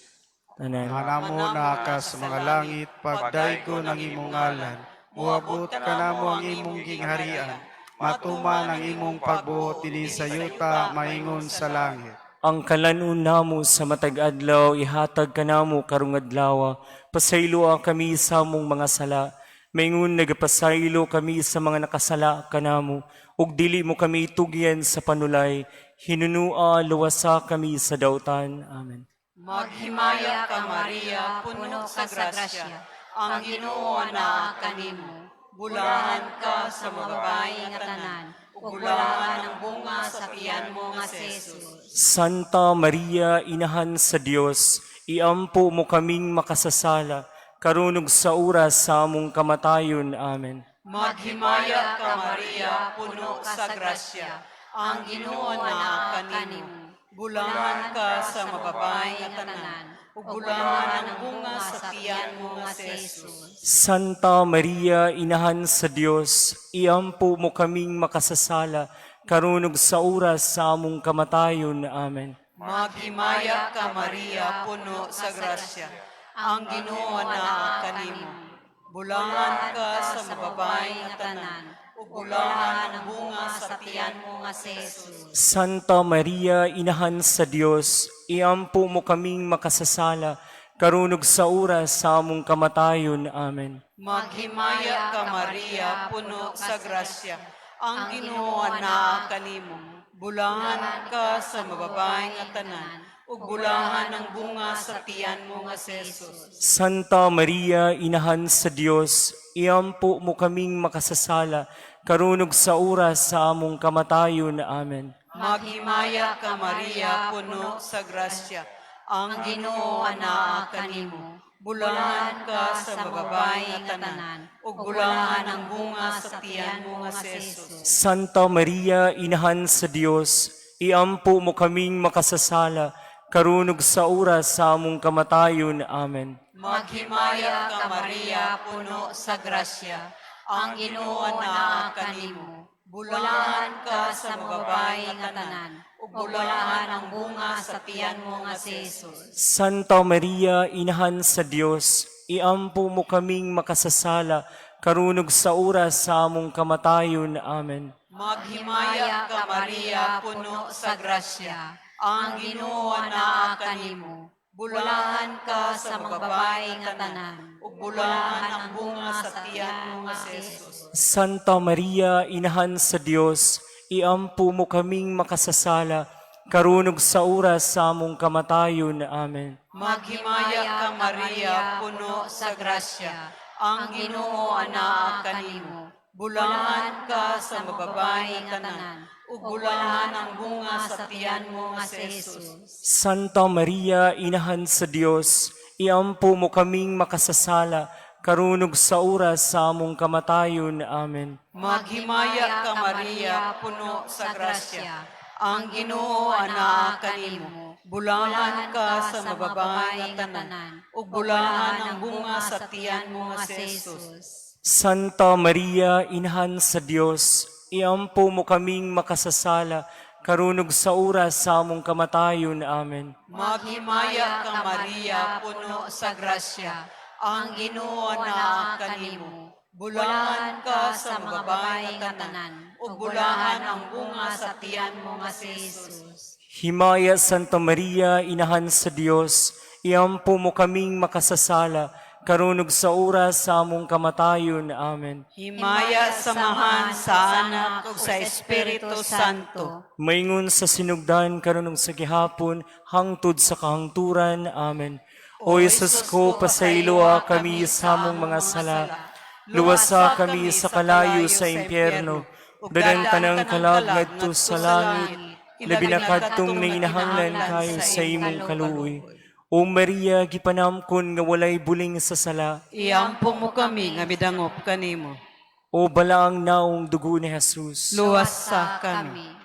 Tanan. Amahan namo naa ka sa mga langit, pagdaygon ang imong ngalan. Muabot kanamo ang imong gingharian. Matuman ang imong pagbuot dinhi sa yuta maingon sa langit. Ang kalanon namo sa matag adlaw ihatag kanamo karong adlaw. Pasayloa kami sa among mga sala. Maingon nagapasaylo kami sa mga nakasala kanamo. Ug dili mo kami tugyan sa panulay. Hinunua luwasa kami sa dautan. Amen. Maghimaya ka, Maria, puno sa grasya. Ang Ginoo anaa kanimo. Bulahan ka sa mga babae nga tanan, ug bulahan ang bunga sa tiyan mo nga si Jesus. Santa Maria, Inahan sa Dios, iampo mo kaming makasasala, karon ug sa oras sa among kamatayon. Amen. Maghimaya ka, Maria, puno sa grasya. Ang Ginoo anaa kanimo. Bulahan ka sa mga babae nga tanan, ug bulahan ang bunga sa tiyan mo nga si Jesus. Santa Maria, Inahan sa Dios, iampo mo kaming makasasala, karon ug sa oras sa among kamatayon. Amen. Maghimaya ka, Maria, puno sa grasya. Ang Ginoo anaa kanimo. Bulahan ka sa mga babae nga tanan, ug bulahan ang bunga sa tiyan mo nga si Jesus. Santa Maria, Inahan sa Dios, iampo mo kaming makasasala, karon ug sa oras sa among kamatayon. Amen. Maghimaya ka, Maria, puno sa grasya. Ang Ginoo anaa kanimo. Bulahan ka sa mga babae nga tanan, ug bulahan ang bunga sa tiyan mo nga si Jesus. Santa Maria, Inahan sa Dios, iampo mo kaming makasasala, karon ug sa oras sa among kamatayon. Amen. Maghimaya ka, Maria, puno sa grasya. Ang Ginoo anaa kanimo. Bulahan ka sa mga babae nga tanan, ug bulahan ang bunga sa tiyan mo nga si Jesus. Santa Maria, Inahan sa Dios, iampo mo kaming makasasala, karon ug sa oras sa among kamatayon. Amen. Maghimaya ka, Maria, puno sa grasya. Ang Ginoo anaa kanimo. Bulahan ka sa mga babae nga tanan, ug bulahan ang bunga sa tiyan mo nga si Jesus. Santa Maria, Inahan sa Dios, iampo mo kaming makasasala, karon ug sa oras sa among kamatayon. Amen. Maghimaya ka, Maria, puno sa grasya. Ang Ginoo anaa kanimo. Bulahan ka sa mga babae nga tanan, ug bulahan ang bunga sa tiyan mo nga si Jesus. Santa Maria, Inahan sa Dios, iampo mo kaming makasasala, karon ug sa oras sa among kamatayon. Amen. Maghimaya ka, Maria, puno sa grasya. Ang Ginoo anaa kanimo. Bulahan ka sa mga babae nga tanan, ug bulahan ang bunga sa tiyan mo nga si Jesus. Santa Maria, Inahan sa Dios, iampo mo kaming makasasala, karon ug sa oras sa among kamatayon. Amen. Maghimaya ka, Maria, puno sa grasya. Ang Ginoo anaa kanimo. Bulahan ka sa mga babae nga tanan, ug bulahan ang bunga sa tiyan mo nga si Jesus. Santa Maria, Inahan sa Dios, iampo mo kaming makasasala, karon ug sa oras sa among kamatayon. Amen. Maghimaya ka, Maria, puno sa grasya. Ang Ginoo anaa kanimo. Bulahan ka sa mga babae nga tanan, ug bulahan ang bunga sa tiyan mo nga si Jesus. Himaya, Santa Maria, Inahan sa Dios, iampo mo kaming makasasala, karon ug sa oras sa among kamatayon. Amen. Himaya sa Amahan, sa Anak, ug sa Espiritu Santo. Maingon sa sinugdan karon ug sa gihapon hangtod sa kahangturan. Amen. O Jesus ko, pasayloa kami sa among mga sala. Luwasa kami sa kalayo sa impyerno. Dalan tanang kalag ngadto sa langit. Labi na kadtong nanginahanglan kayo sa imong kaluoy. O Maria, gipanamkon nga walay buling sa sala. Iampo mo kami nga midangop kanimo. O balaang naong dugo ni Jesus. Luwasa kami.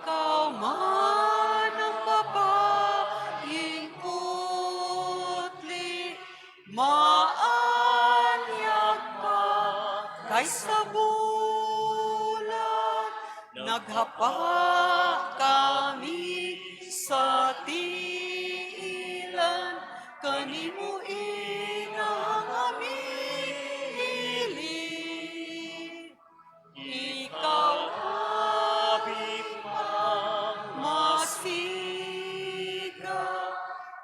Ikaw man. Naghapa kami sa tiilan, kanimo inang aming hiling. Ikaw labi pang masiga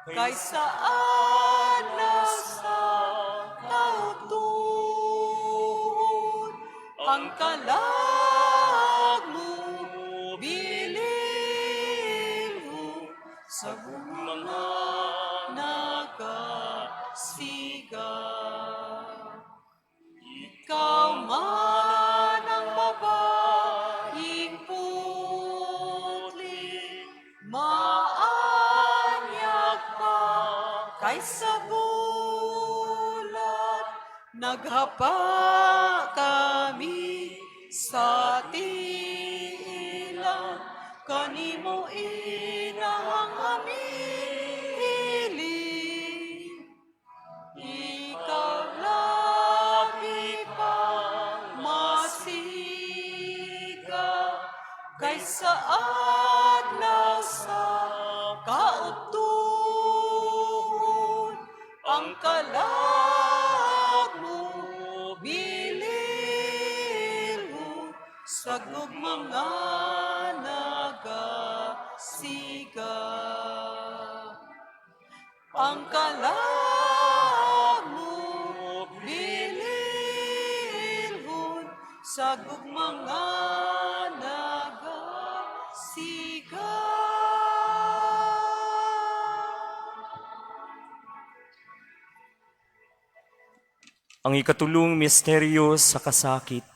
kaysa adlaw sa kautuon. Ang kalag mo bililhon sa mga nagasiga. Ikaw man ang babaeng putli, maanyag pa kaysa bulan. Naghapa kami sa tiilan, kanimo inang aming hiling. Ikaw labi pang masiga kaysa adlaw sa kautuon. Ang kalag mo bililhon sa mga nagasiga. Ang kalag mo bililhon sa mga nagasiga. Ang ikatulong misteryo sa kasakit,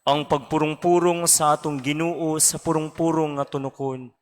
ang pagpurong-purong sa atong Ginoo sa purong-purong nga tunokon.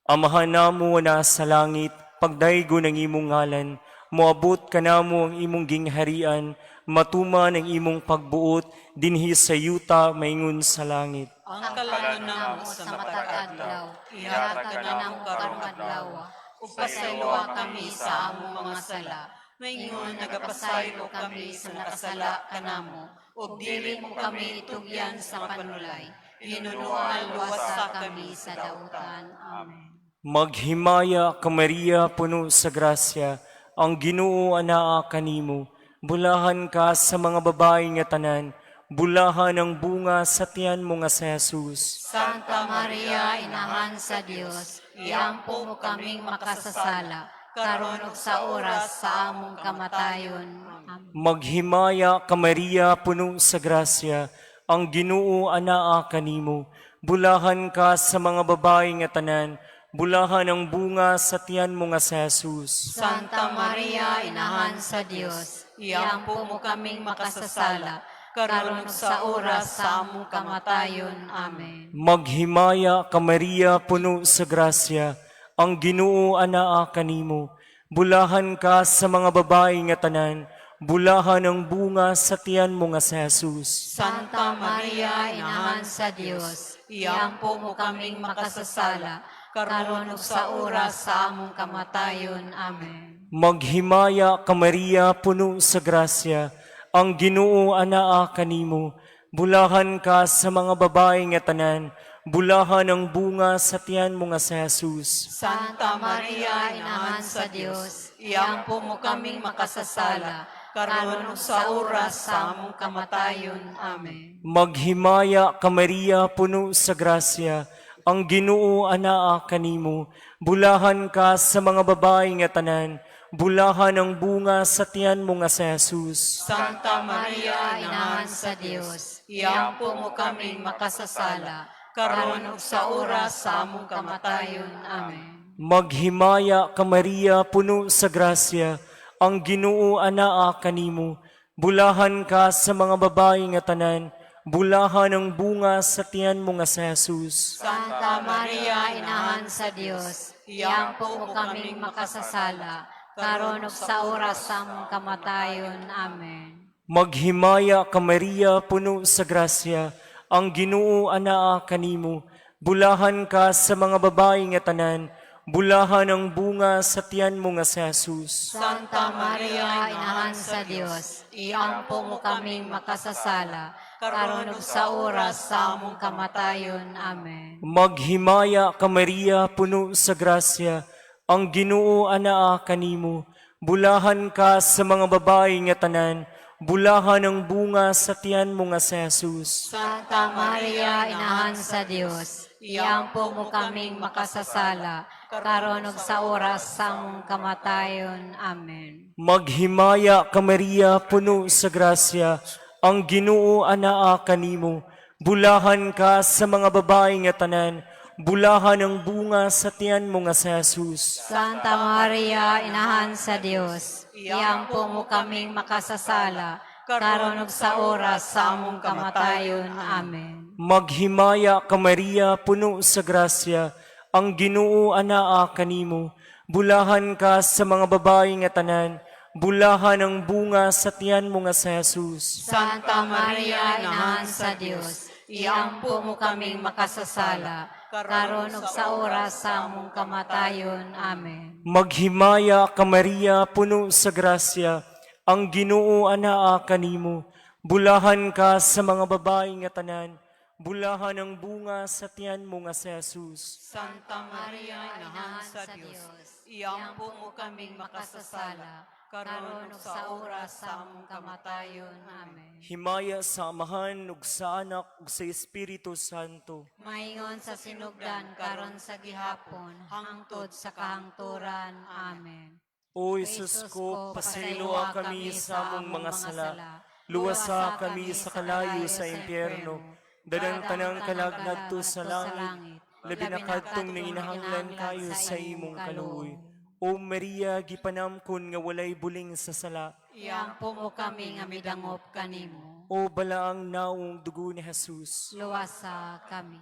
Amahan namo na sa langit, pagdaygo ng imong ngalan, moabot kanamo ang imong gingharian, matuman ang imong pagbuot dinhi sa yuta maingon sa langit. Ang kalan-on namo sa matag adlaw, ihatag kanamo karong adlaw, ug pasayloa kami sa among mga sala, maingon nagapasaylo kami sa nakasala kanamo, ug dili mo kami itugyan sa panulay. Hinunoan luwasa kami sa dautan. Amen. Maghimaya ka Maria, puno sa grasya, ang Ginoo anaa kanimo. Bulahan ka sa mga babae nga tanan, bulahan ang bunga sa tiyan mo nga si Jesus. Santa Maria, Inahan sa Dios, iampo mo kaming makasasala, karon ug sa oras sa among kamatayon. Amen. Maghimaya ka Maria, puno sa grasya, ang Ginoo anaa kanimo. Bulahan ka sa mga babae nga tanan, bulahan ang bunga sa tiyan mo nga si Jesus. Santa Maria, Inahan sa Dios, iampo mo kaming makasasala, karon ug sa oras sa among kamatayon. Amen. Maghimaya ka Maria, puno sa grasya, ang Ginoo anaa kanimo. Bulahan ka sa mga babae nga tanan, bulahan ang bunga sa tiyan mo nga si Jesus. Santa Maria, Inahan sa Dios, iampo mo kaming makasasala, karon ug sa oras sa among kamatayon. Amen. Maghimaya ka Maria, puno sa grasya, ang Ginoo anaa kanimo. Bulahan ka sa mga babae nga tanan, bulahan ang bunga sa tiyan mo nga si Jesus. Santa Maria, Inahan sa Dios, iampo mo kaming makasasala, karon ug sa oras sa among kamatayon. Amen. Maghimaya ka Maria, puno sa grasya, ang Ginoo anaa kanimo. Bulahan ka sa mga babae nga tanan, bulahan ang bunga sa tiyan mo nga si Jesus. Santa Maria, Inahan sa Dios, iampo mo kaming makasasala, karon ug sa oras sa among kamatayon. Amen. Maghimaya ka Maria, puno sa grasya, ang Ginoo anaa kanimo. Bulahan ka sa mga babae nga tanan, bulahan ang bunga sa tiyan mo nga si Jesus. Santa Maria, Inahan sa Dios, iampo mo kaming makasasala, karon ug sa oras sa among kamatayon. Amen. Maghimaya ka Maria, puno sa grasya, ang Ginoo anaa kanimo. Bulahan ka sa mga babae nga tanan, Bulahan ang bunga sa tiyan mo nga si Jesus. Santa Maria, Inahan sa Dios, iampo mo kaming makasasala, karon ug sa oras sa among kamatayon. Amen. Maghimaya ka Maria, puno sa grasya, ang Ginoo anaa kanimo. Bulahan ka sa mga babae nga tanan, bulahan ang bunga sa tiyan mo nga si Jesus. Santa Maria, Inahan sa Dios, iampo mo kaming makasasala, karon ug sa oras sa among kamatayon. Amen. Maghimaya ka Maria, puno sa grasya, ang Ginoo anaa kanimo. Bulahan ka sa mga babae nga tanan, bulahan ang bunga sa tiyan mo nga si Jesus. Santa Maria, Inahan sa Dios, iampo mo kaming makasasala, karon ug sa oras sa among kamatayon. Amen. Maghimaya ka Maria, puno sa grasya, ang Ginoo anaa kanimo. Bulahan ka sa mga babae nga tanan, bulahan ang bunga sa tiyan mo nga si Jesus. Santa Maria, Inahan sa Dios, iampo mo kaming makasasala, karon ug sa oras sa among kamatayon. Amen. Maghimaya ka Maria, puno sa grasya, ang Ginoo anaa kanimo. Bulahan ka sa mga babae nga tanan, bulahan ang bunga sa tiyan mo nga si Jesus. Santa Maria, Inahan sa Dios, iampo mo kaming makasasala, karon ug sa oras sa among kamatayon. Amen. Himaya sa Amahan ug sa Anak ug sa Espiritu Santo. Maingon sa sinugdan karon sa gihapon, hangtod sa kahangturan. Amen. O Jesus ko, pasayloa kami sa among mga sala. Luwasa kami sa kalayo sa impyerno. Dadang tanang kalag ngadto sa langit. Labi na kadtong nanginahanglan kayo sa imong kaluoy. O Maria, gipanamkon nga walay buling sa sala. Iampo mo kami nga midangop kanimo. O balaang naong dugo ni Jesus. Luwasa kami.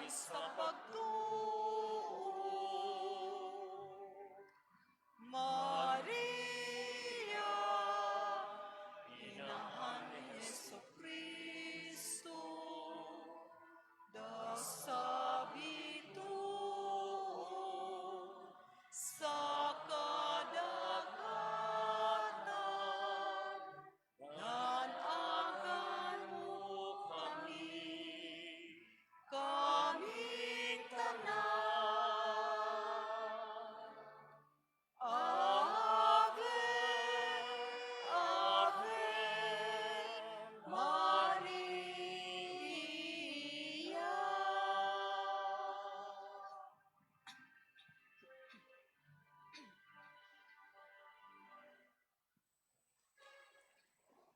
Sa pagtuo, Maria, Inahan ni Jesucristo, sa bituon sa kadagatan, dan-agan mo kami, kaming tanan. Ave, Ave, Maria.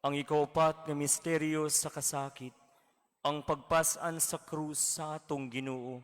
Ang ikaupat nga misteryo sa kasakit, ang pagpasan sa krus sa atong Ginoo.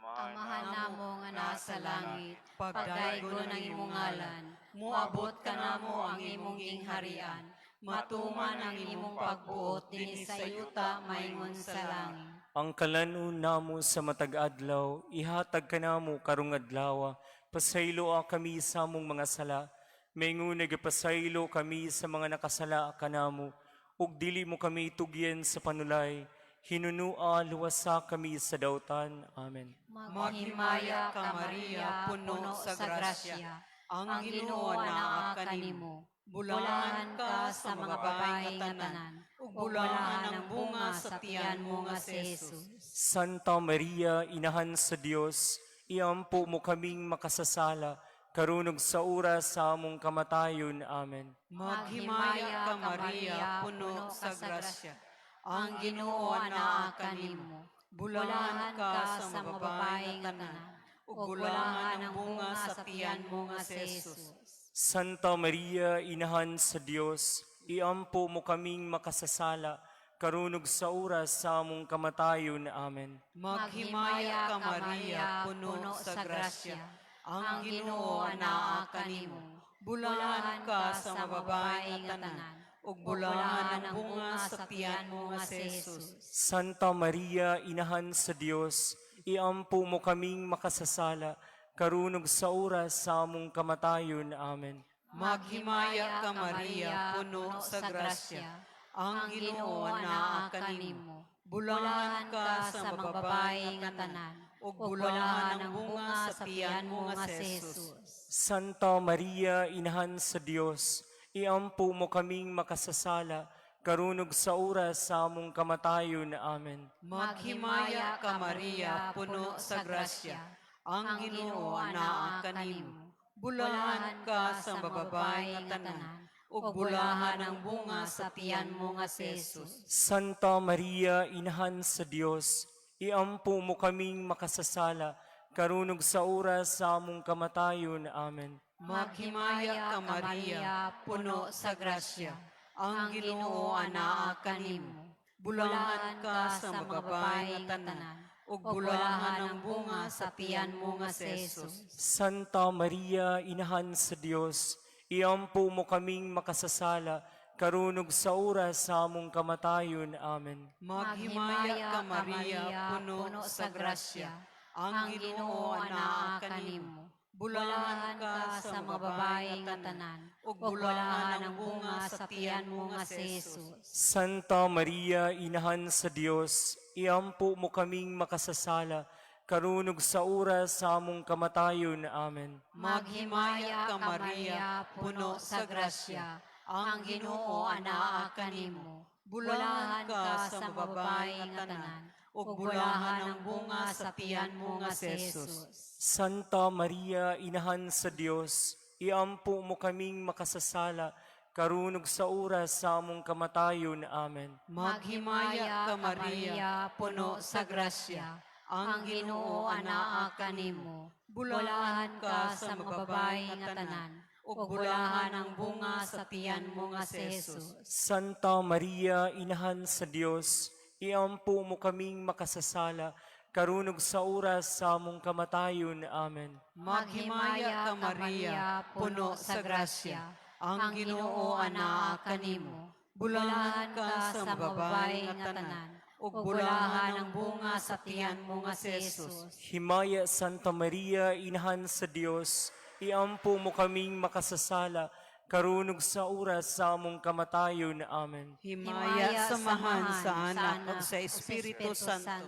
Amahan namo nga nasa langit, pagdaygon ang imong ngalan, moabot kanamo ang imong gingharian, matuman ang imong pagbuot dinhi sa yuta maingon sa langit. Ang kalan-on namo sa matag adlaw, ihatag kanamo karong adlaw, pasayloa kami sa among mga sala, maingon nagapasaylo kami sa mga nakasala kanamo, ug dili mo kami tugyan sa panulay, hinunua luwasa kami sa dautan. Amen. Maghimaya ka Maria, puno sa grasya, ang Ginoo anaa kanimo. Bulahan ka sa mga babae nga tanan, ug bulahan ang bunga sa tiyan mo nga si Jesus. Santa Maria, Inahan sa Dios, iampo mo kaming makasasala, karunog sa oras sa among kamatayon. Amen. Maghimaya ka Maria, puno sa grasya, ang Ginoo anaa kanimo. Bulahan ka sa mga babae nga tanan, ug bulahan ang bunga sa tiyan mo nga si Jesus. Santa Maria, Inahan sa Dios, iampo mo kaming makasasala, karunog sa oras sa among kamatayon. Amen. Maghimaya ka Maria, puno sa grasya, ang Ginoo anaa kanimo. Bulahan ka sa mga babae nga tanan, ug bulahan ang bunga sa tiyan mo nga si Jesus. Santa Maria, Inahan sa Dios, iampo mo kaming makasasala, karunog sa oras sa among kamatayon. Amen. Maghimaya ka Maria, puno sa grasya. Ang Ginoo anaa kanimo. Bulahan ka sa mga babae nga tanan, ug bulahan ang bunga sa tiyan mo nga si Jesus. Santa Maria, Inahan sa Dios, iampo mo kaming makasasala, karunog sa oras sa among kamatayon. Amen. Maghimaya ka Maria, puno sa grasya. Ang Ginoo anaa kanimo. Bulahan ka sa babae nga tanan, ug bulahan ang bunga sa tiyan mo nga si Jesus. Santa Maria, Inahan sa Dios, iampo mo kaming makasasala, karunog sa oras sa among kamatayon. Amen. Maghimaya ka Maria, puno sa grasya. Ang Ginoo anaa kanimo. Bulahan ka sa mga babae nga tanan, ug bulahan ang bunga sa tiyan mo nga si Jesus. Santa Maria, Inahan sa Dios, iampo mo kaming makasasala, karunog sa oras sa among kamatayon. Amen. Maghimaya ka Maria, puno sa grasya. Ang Ginoo anaa kanimo. Bulahan ka sa mga babae nga tanan, ug bulahan ang bunga sa tiyan mo nga si Jesus. Santa Maria, Inahan sa Dios, iampo mo kaming makasasala, karunog sa oras sa among kamatayon. Amen. Maghimaya ka Maria, puno sa grasya. Ang Ginoo anaa kanimo. Bulahan ka sa mga babae nga tanan, ug bulahan ang bunga sa tiyan mo nga si Jesus. Santa Maria, Inahan sa Dios, iampo mo kaming makasasala, karunog sa oras sa among kamatayon. Amen. Maghimaya ka Maria, puno sa grasya. Ang Ginoo anaa kanimo. Bulahan ka sa mga babae nga tanan, ug bulahan ang bunga sa tiyan mo nga si Jesus. Santa Maria, Inahan sa Dios, iampo mo kaming makasasala, karunog sa oras sa among kamatayon. Amen. Maghimaya ka Maria, puno sa grasya. Ang Ginoo anaa kanimo. Bulahan ka sa mga babae nga tanan, ug bulahan ang bunga sa tiyan mo nga si Jesus. Himaya Santa Maria, Inahan sa Dios, iampo mo kaming makasasala, karunog sa oras sa among kamatayon. Amen. Himaya samahan sa Anak ug sa Espiritu Santo.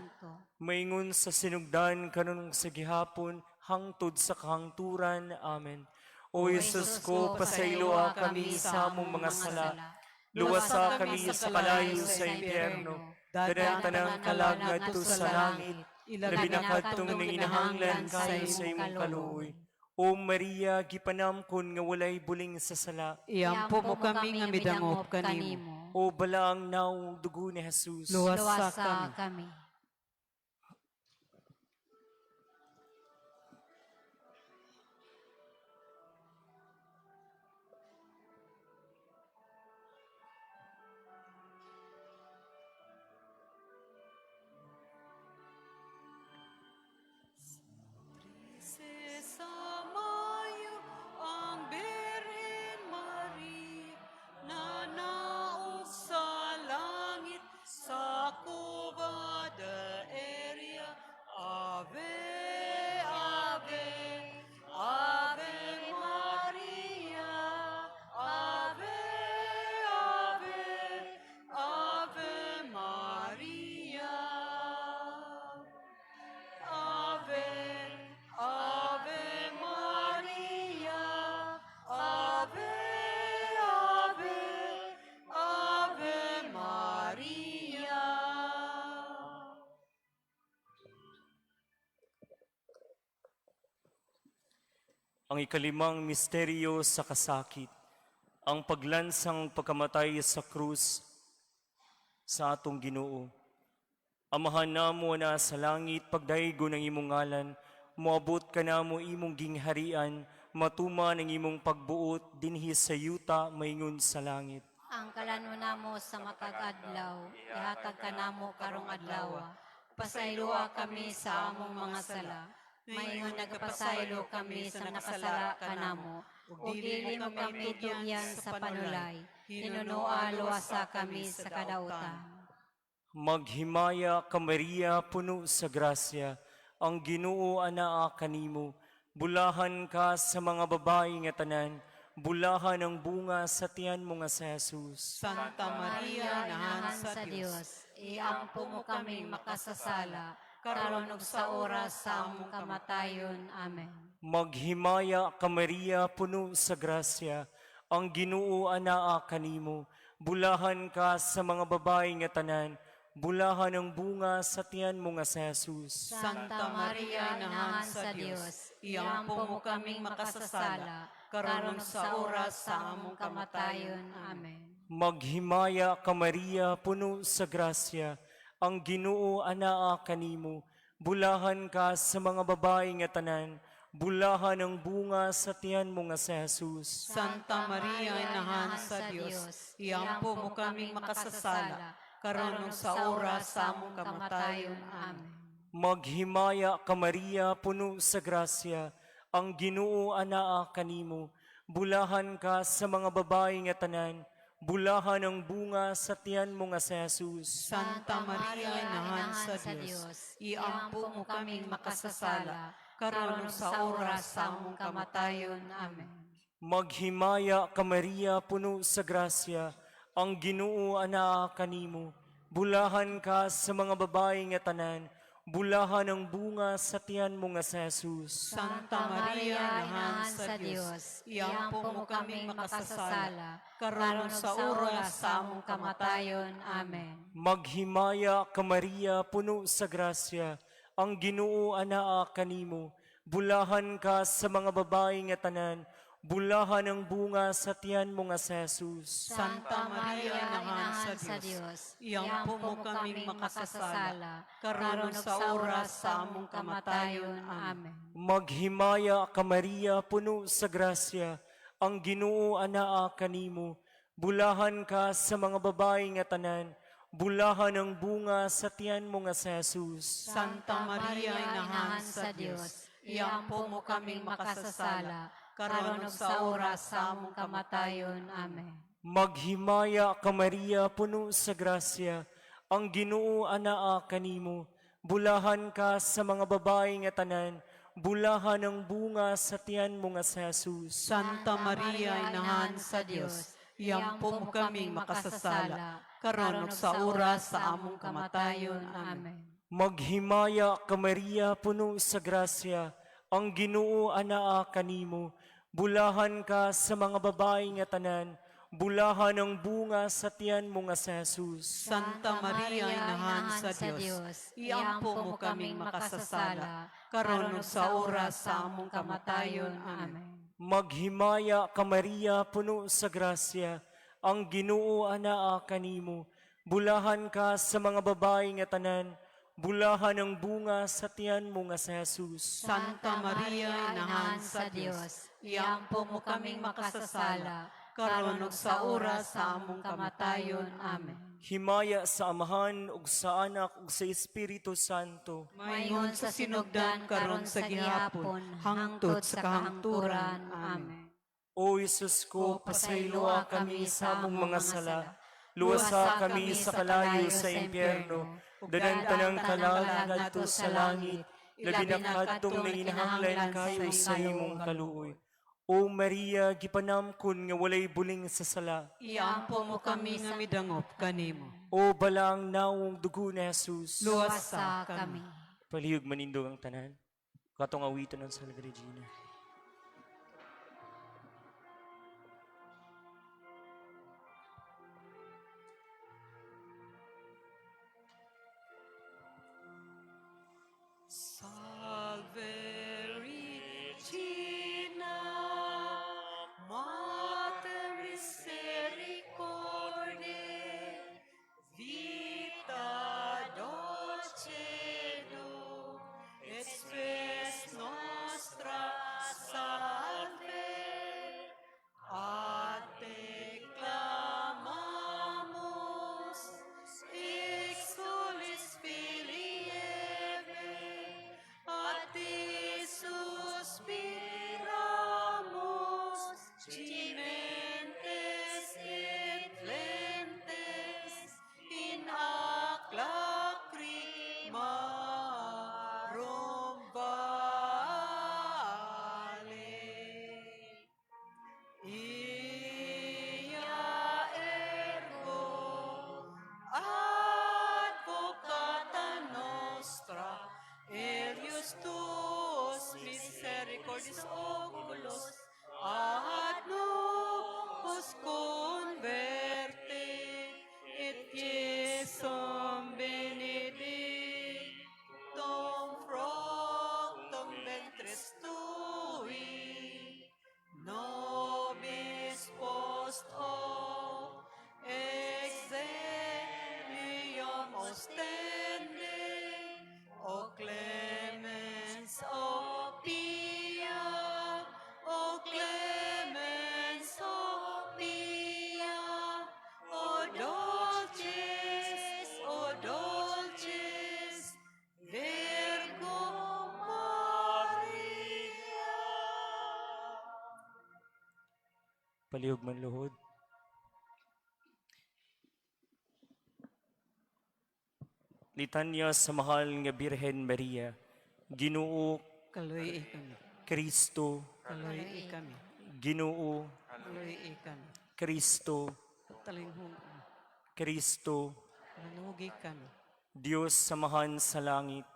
Maingon sa sinugdan kanunong sa gihapon, hangtod sa kahangturan. Amen. O Jesus ko, pasayloa kami sa among mga sala. Luwasa kami sa kalayo sa impyerno. Dadan tanang kalag ngadto sa langit, labi na kadtong nanginahanglan kayo sa imong kaluoy. O Maria, gipanamkon nga walay buling sa sala. Iampo mo kami nga midangop kanimo. O balaang naong dugo ni Jesus. Luwasa Luwasa kami. kami. Sa mayo ang Birhen Maria na naog sa langit sa Cuba de area. Ave, Ave, Ave Maria. Ave, Ave, Ave Maria. Ave, Ave Maria, Ave, Ave, Ave Maria. Ang ikalimang misteryo sa kasakit, ang paglansang pagkamatay sa krus sa atong Ginoo. Amahan namo na sa langit, pagdaygo ng imong ngalan, moabot ka namo imong gingharian, matuman ang imong pagbuot dinhi sa yuta maingon sa langit. Ang kalano namo sa matag adlaw, ihatag kanamo karong adlaw. Pasayloa kami sa among mga sala, Maingon nagapasaylo kami sa nakasala kanamo, ug dili mo kami tugyan sa panulay. Hinunoa luwasa kami sa kadautan. Maghimaya ka Maria, puno sa grasya, ang Ginoo anaa kanimo. Bulahan ka sa mga babae nga tanan, bulahan ang bunga sa tiyan mo nga si Jesus. Santa Maria, Inahan sa Dios, iampo mo kaming makasasala, karon ug sa oras sa among kamatayon. Amen. Maghimaya ka Maria, puno sa grasya, ang Ginoo anaa kanimo. Bulahan ka sa mga babae nga tanan, bulahan ang bunga sa tiyan mo nga si Jesus. Santa Maria, Inahan sa Dios, iampo mo kaming makasasala, karon ug sa oras sa among kamatayon. Amen. Maghimaya ka Maria, puno sa grasya, ang Ginoo anaa kanimo. Bulahan ka sa mga babae nga tanan, bulahan ang bunga sa tiyan mo nga si Jesus. Santa Maria, Inahan sa Dios, iampo mo kaming makasasala, karon ug sa oras sa among kamatayon. Amen. Maghimaya ka Maria, puno sa grasya, ang Ginoo anaa kanimo. Bulahan ka sa mga babae nga tanan, bulahan ang bunga sa tiyan mo nga si Jesus. Santa Maria, Inahan sa Dios, iampo mo kaming makasasala, karon ug sa oras sa among kamatayon. Amen. Maghimaya ka Maria, puno sa grasya, ang Ginoo anaa kanimo. Bulahan ka sa mga babae nga tanan, bulahan ang bunga sa tiyan mo nga si Jesus. Santa Maria, Inahan sa Dios, iampo mo kaming makasasala, karon ug sa oras sa among kamatayon. Amen. Maghimaya ka Maria, puno sa grasya, ang Ginoo anaa kanimo. Bulahan ka sa mga babae nga tanan, bulahan ang bunga sa tiyan mo nga si Jesus. Santa Maria, Inahan sa Dios, iampo mo kaming makasasala, karon ug sa oras sa among kamatayon. Amen. Maghimaya ka Maria, puno sa grasya, ang Ginoo anaa kanimo. Bulahan ka sa mga babae nga tanan, bulahan ang bunga sa tiyan mo nga si Jesus. Santa Maria, Inahan sa Dios, iampo mo kaming makasasala, karon ug sa oras sa among kamatayon. Amen. Maghimaya ka Maria, puno sa grasya, ang Ginoo anaa kanimo. Bulahan ka sa mga babae nga tanan, bulahan ang bunga sa tiyan mo nga si Jesus. Santa Maria, Inahan sa Dios, iampo mo kaming makasasala, karon ug sa oras sa among kamatayon. Amen. Maghimaya ka Maria, puno sa grasya, ang Ginoo anaa kanimo. Bulahan ka sa mga babae nga tanan, bulahan ang bunga sa tiyan mo nga si Jesus. Santa Maria, Inahan sa Dios, iampo mo kaming makasasala, karon ug sa oras sa among kamatayon. Amen. Maghimaya ka Maria, puno sa grasya, ang Ginoo anaa kanimo. Bulahan ka sa mga babae nga tanan, bulahan ang bunga sa tiyan mo nga si Jesus. Santa Maria, Inahan sa Dios, iampo mo kaming makasasala, karon ug sa oras sa among kamatayon. Amen. Himaya sa Amahan ug sa Anak ug sa Espiritu Santo. Maingon sa sinugdan karon sa gihapon, hangtod sa kahangturan. Amen. O Jesus ko, pasayloa kami sa among mga sala. Luwasa kami sa kalayo sa impyerno. Danan tanang kalag ngadto sa langit. Labi na kadtong nanginahanglan kayo sa imong kaluoy. O Maria, gipanamkon nga walay buling sa sala. Iampo mo kami nga midangop kanimo. O balaang nawong dugo ni Jesus. Luwasa kami. Palihog manindog ang tanan. Katong awitan ng Salve Regina. Salve Regina, Mater misericordiae, vita dulcedo, et spes nostra. Christus oculos ad nos converte, et Iesum benedictum fructum ventris tui, nobis post hoc exilium ostende, O clemens, O pia, O clemens, O pia, O dulcis, O dulcis, Virgo Maria. Palihog manluhod. Litanya sa mahal nga Birhen Maria. Ginoo Kaluy kami. Kristo, Kaluy kami. Ginoo Kaluy kami. Kristo, Talinghong, Kristo, manugi kami. Dios samahan sa langit,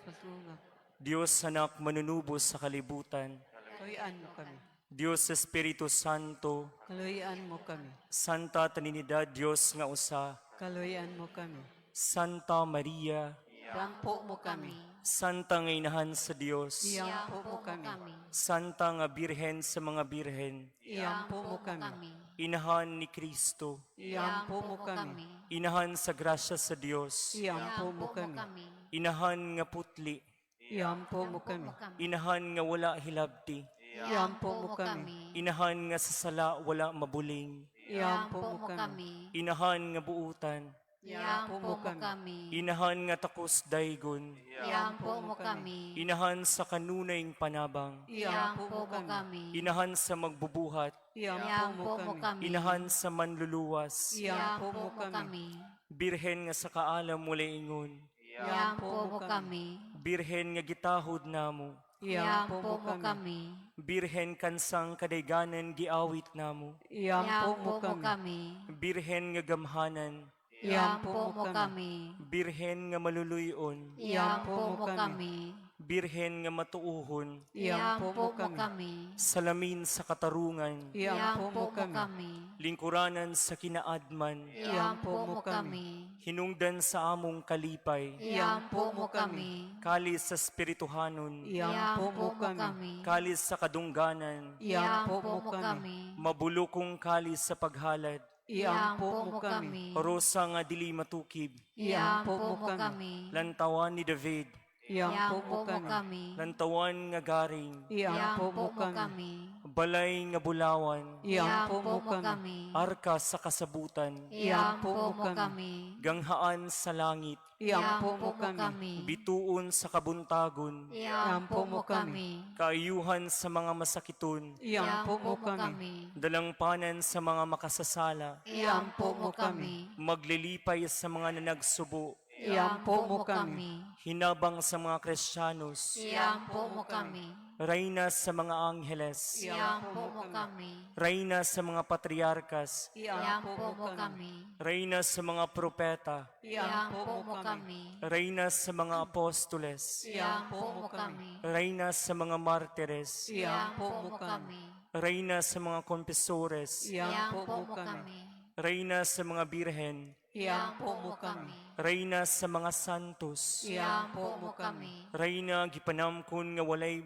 Pasunga, Dios anak manunubos sa kalibutan, kaluyan mo kami. Dios Espiritu Santo, Kaluyan mo kami. Santa Trinidad Dios nga usa, Kaluyan mo kami. Santa Maria, Iampo mo kami. Santa nga inahan sa Dios, Iampo mo kami. Santa nga Birhen sa mga birhen, Iampo mo kami. Inahan ni Kristo, Iampo mo kami. Inahan sa grasya sa Dios, Iampo mo kami. Inahan nga putli, Iampo mo kami. Inahan nga wala hilabti, Iampo mo kami. Inahan nga sa sala wala mabuling, Iampo mo kami. Inahan nga buutan, Iampo mo kami. Inahan nga takos daygon, Iampo mo kami. Inahan sa kanunay panabang, Iampo mo kami. Inahan sa magbubuhat, Iampo mo kami. Inahan sa manluluwas, Iampo mo kami. Birhen nga sa kaalam wala ingon, Iampo mo kami. Birhen nga gitahod namo, Iampo mo kami. Birhen kansang kadayganan giawit namo, Iampo mo kami. Birhen nga gamhanan, Iampo mo kami. Birhen nga maluluyon, Iampo mo kami. Birhen nga matuuhon, Iampo mo kami. Salamin sa katarungan, Iampo mo kami. Lingkuranan sa kinaadman, Iampo mo kami. Hinungdan sa among kalipay, Iampo mo kami. Kalis sa spirituhanon, Iampo mo kami. Kalis sa kadungganan, Iampo mo kami. Mabulukong kalis sa paghalad, Iampo mo kami. Rosa nga dili matukib, Iampo mo kami. Lantawan ni David, Iampo mo kami. Lantawan nga garing, Iampo mo kami. Balay nga bulawan, Iampo mo kami. Arka sa kasabutan, Iampo mo kami. Ganghaan sa langit, Iampo mo kami. Bituon sa kabuntagon, Iampo mo kami. Kaayuhan sa mga masakiton, Iampo mo kami. Dalangpanan sa mga makasasala, Iampo mo kami. Maglilipay sa mga nanagsubo, Iampo mo kami. Hinabang sa mga Kristiyanos, Iampo mo kami. Reyna sa mga angheles, Iampo mo kami. Reyna sa mga patriarkas, Iampo mo kami. Reyna sa mga propeta, Iampo mo kami. Reyna sa mga apostoles, Iampo mo kami. Reyna sa mga martires, Iampo mo kami. Reyna sa mga konfesores, Iampo mo kami. Reyna sa mga birhen, Iampo mo kami. Reyna sa mga santos, Iampo mo kami. Reyna gipanamkon nga walay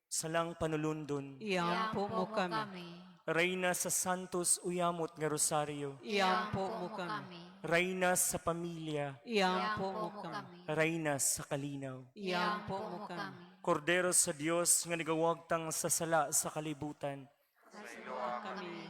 salang panulundon, Iampo mo kami. Reyna sa santos uyamot nga rosaryo, Iampo mo kami. Reyna sa pamilya, Iampo mo kami. Reyna sa kalinaw. Iampo mo kami. Kordero sa Dios nga nagawagtang sa sala sa kalibutan. Kami.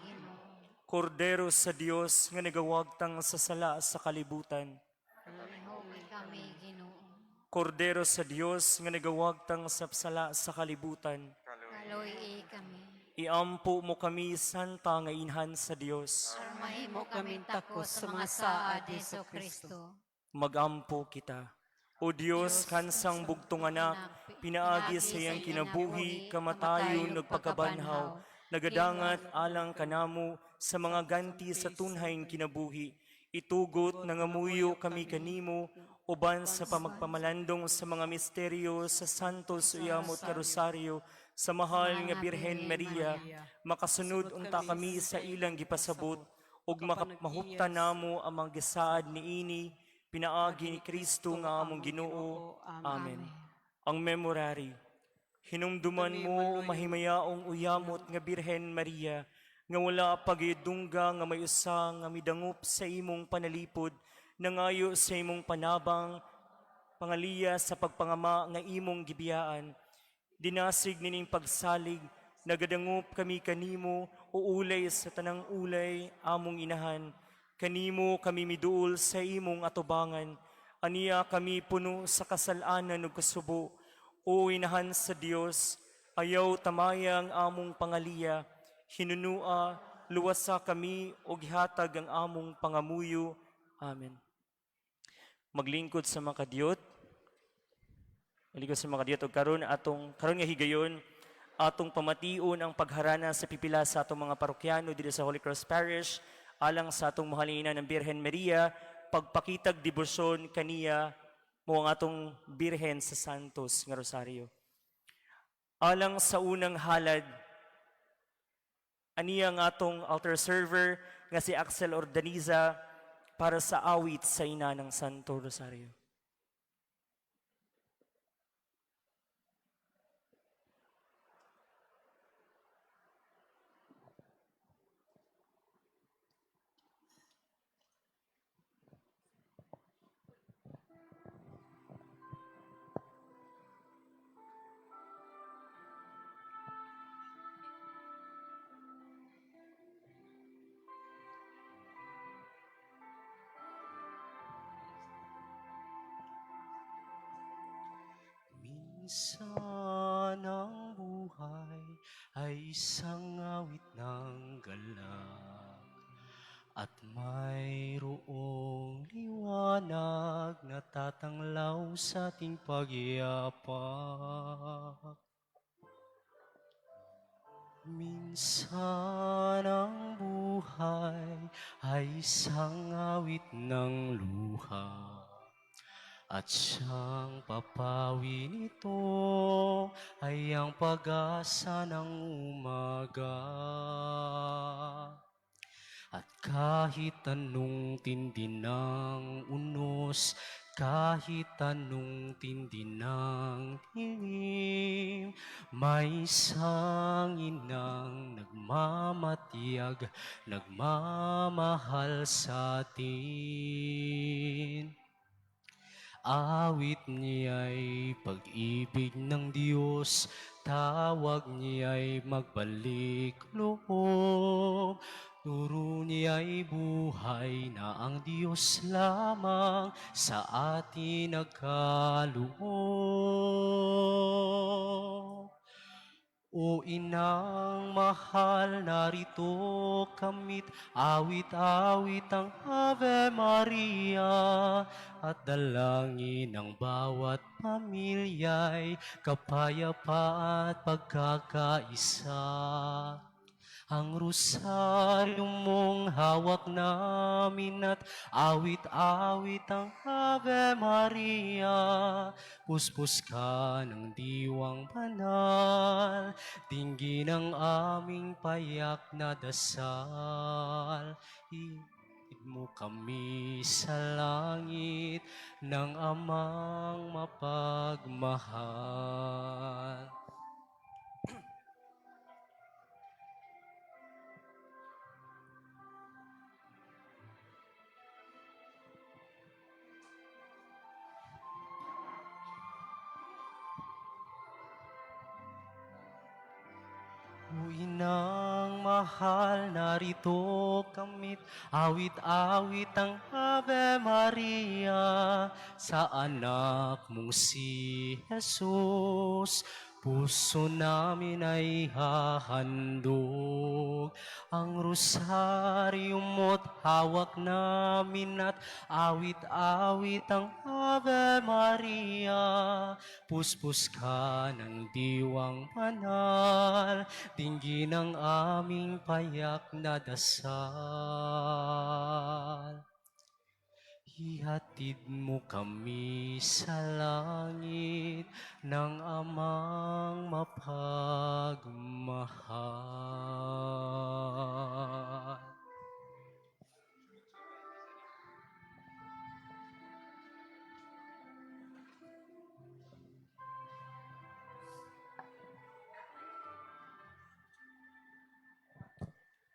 Kordero sa Dios nga nagawagtang sa sala sa kalibutan. Kami, Ginoo. Kordero sa Dios nga nagawagtang sa sala sa kalibutan. Kaluy kami. Iampo mo kami, Santa nga inhan sa Dios. Aron mahimo kaming takos sa mga saad ni Hesus Kristo. Magampo kita. O Dios, kansang bugtong anak, pinaagi sa iyang kinabuhi, kamatayon, ug pagkabanhaw, nagadangat alang kanamo sa mga ganti sa tunhayng kinabuhi. Itugot nangamuyo kami kanimo, Uban sa pamagpamalandong sa mga misteryo sa Santos Uyamot nga Rosaryo sa mahal nga Birhen Maria, makasunod unta kami sa ilang gipasabot ug mahuptan namo ang mga gisaad niini pinaagi ni Kristo nga among Ginoo. Amen. Ang Memorare. Hinumduman mo, mahimayaong uyamot nga Birhen Maria, nga wala pagidungga nga may usa nga midangop sa imong panalipod, nangayo sa imong panabang, pangaliya sa pagpangama nga imong gibiyaan. Dinasig nining pagsalig, nagadangup kami kanimo, o ulay sa tanang ulay, among inahan. Kanimo kami miduol sa imong atubangan. Aniya kami puno sa kasalanan ug kasubo. O inahan sa Dios, ayaw tamaya ang among pangaliya. Hinunua, luwasa kami ug gihatag ang among pangamuyo. Amen. Maglingkod sa mga kadiyot. Maglingkod sa mga kadiyot ug karon atong karon nga higayon atong pamation ang pagharana sa pipila sa atong mga parokyano diri sa Holy Cross Parish alang sa atong mahalina ng Birhen Maria, pagpakitag debosyon kaniya mo ang atong Birhen sa Santos nga Rosario. Alang sa unang halad, aniya ang atong altar server nga si Axel Ordaniza para sa awit sa ina ng Santo Rosario. Minsan ang buhay ay isang awit ng galak at mayroong liwanag na tatanglaw sa ating pagyapak. Minsan ang buhay ay isang awit ng luha at siyang papawi nito ay ang pag-asa ng umaga. At kahit anong tindi ng unos, kahit anong tindi ng dilim, may isang inang nagmamatiyag, nagmamahal sa atin. Awit niya'y pag-ibig ng Diyos, tawag niya'y magbalik loob. Turo niya'y buhay na ang Diyos lamang sa atin nagkaloob. O inang mahal, narito kamit, awit-awit ang Ave Maria, at dalangin ng bawat pamilya'y kapayapaan at pagkakaisa. Ang rosaryo mong hawak namin at awit-awit ang Ave Maria. Puspos ka ng diwang banal, dinggin ang aming payak na dasal. Ihatid mo kami sa langit ng Amang mapagmahal. O inang mahal, narito kamit, awit-awit ang Ave Maria sa anak mong si Jesus. Puso namin ay hahandog ang rosaryo mo't hawak namin at awit-awit ang Ave Maria. Puspos ka ng diwang banal, dinggin ang aming payak na dasal. Ihatid mo kami sa langit ng Amang mapagmahal.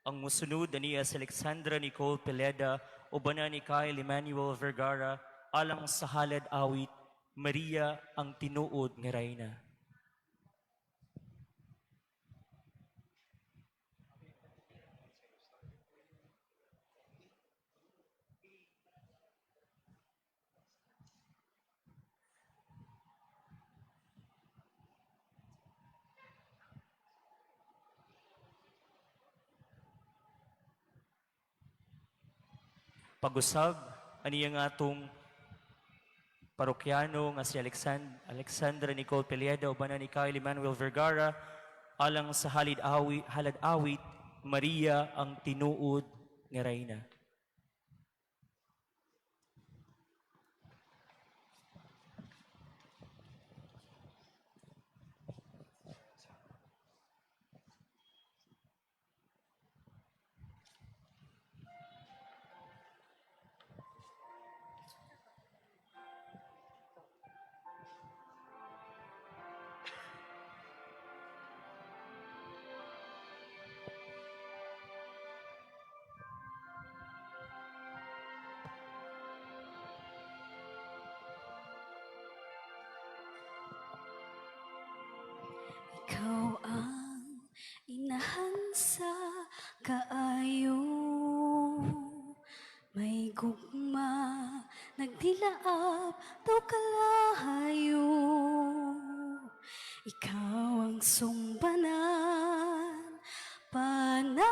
Ang musunod niya si Alexandra Nicole Peleda, ubanan ni Kyle Emmanuel Vergara, alang sa halad awit, Maria ang tinuod nga rayna. Pag-usab, aniya nga atong parokyano nga si Alexandra Nicole Peleda, ubanan ni Kyle Emmanuel Vergara, alang sa halad awit, Maria ang tinuod nga rayna. Ikaw ang inahan sa kaayo, may gugma, nagdilaab daw kalahayo. Ikaw ang sumbanan, panaminan,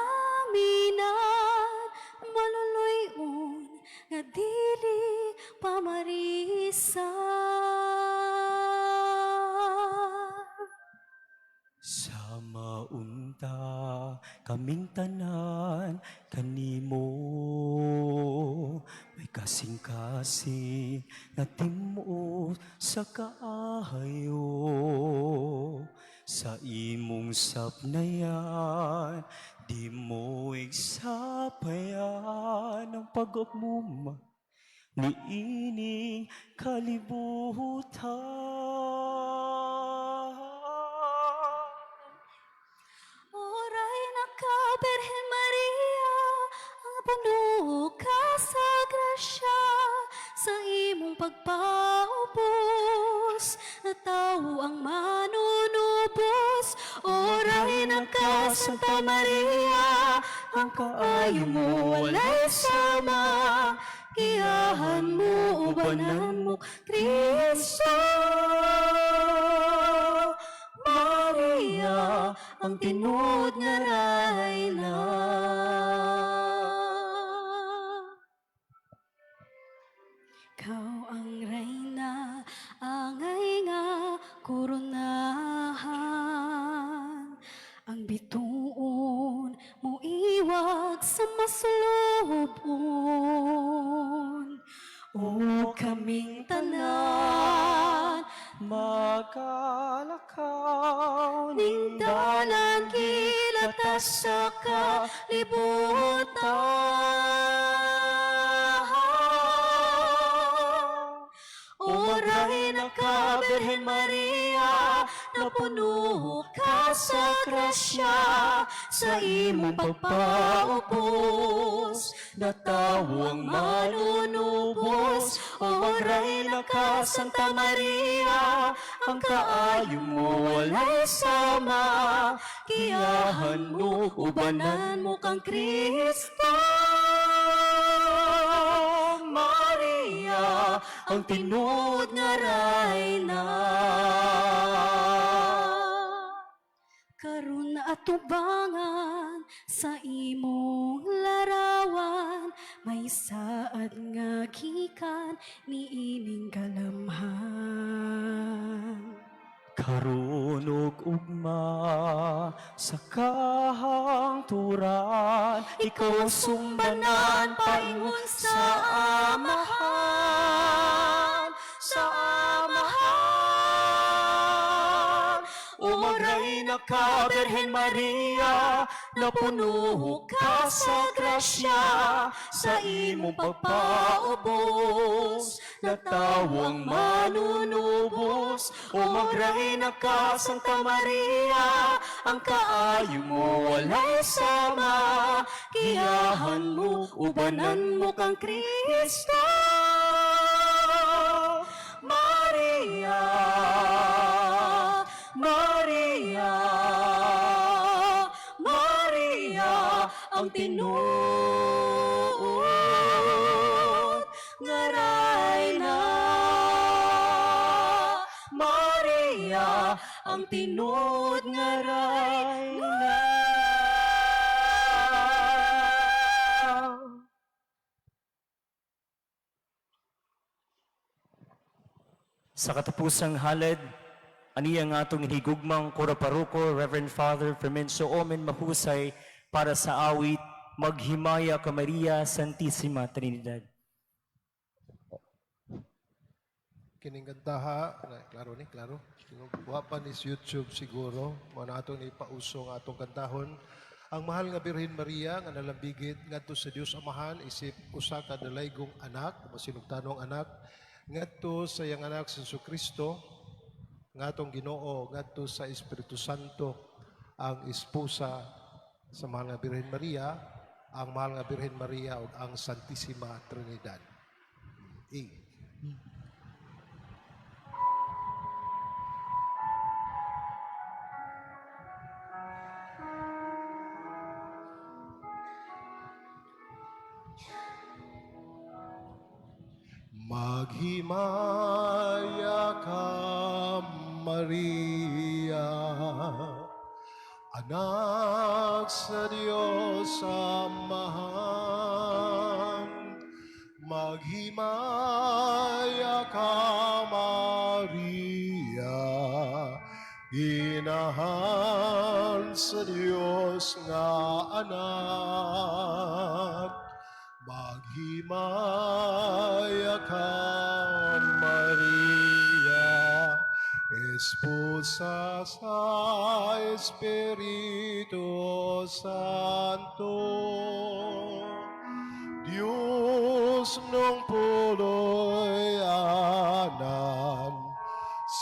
maluluyon nga dili pamarisan. Sa maunta kaming tanan kanimo, may kasing-kasing na timuot sa kaayo. Sa imong sapnayan di mo igsapayan ang pag-upmuma niining kalibutan. Oray na ka, Birhen Maria, ang puno ka sa grasya, sa imong pagpaubos, na tao ang manunubos. Oray na ka, Santa Maria, ang kaayo mo walay sama, giyahan mo, ubanan mo, Kristo. Maria, ang tinuod nga rayna. Ikaw ang reyna, angay nga koronahan. Ang bituon mo iwag sa masulubon. O kaming tanan, Magalakaw ning dalan kilatas sa kalibutan. Oray na ka, Birhen Maria, napuno ka sa grasya, sa imong pagpaubos, na tao ang manunubos. Oray na ka, Santa Maria, ang kaayo mo walay sama, giyahan mo, ubanan mo kang Kristo. Maria, ang tinuod nga rayna. Karon atubangan sa imong larawan, may saad nga gikan niining galamhan. Karon ug og ugma sa kahangturan. Ikaw ang sumbanan paingon sa Amahan, sa Amahan. O magreyna ka, Birhen Maria, napuno ka sa grasya, sa imong pagpaubos, natawo ang manunubos. O magreyna ka, Santa Maria, ang kaayo mo walay sama, giyahan mo, ubanan mo kang Kristo. Maria, Maria, Maria, ang tinuod nga rayna. Maria, ang tinuod nga rayna. Sa katapusang halad, aniya nga atong hinigugmang Kura Paroko, Reverend Father Fermencio Omen Mahusay, para sa awit, "Maghimaya ka Maria Santissima Trinidad." Kining kantaha, na, klaro ni, klaro. Tingog, wa pa ni sa YouTube siguro, mao na ato ni pauso nga atong kantahon. Ang mahal nga Birhen Maria nga nalambigit ngadto sa Dios Amahan isip usa ka dalaygong anak, masinugtanong anak, ngadto sa iyang anak si Kristo, nga atong Ginoo, ngadto sa Espiritu Santo, ang esposa sa mahal nga Birhen Maria, ang mahal nga Birhen Maria ug ang Santissima Trinidad. E. Maghimaya ka, Maria, anak sa Diyos Amahan. Maghimaya ka, Maria, inahan sa Diyos nga anak. Maghimaya ka, Maria, esposa sa Espiritu Santo. Diyos nung puloy anan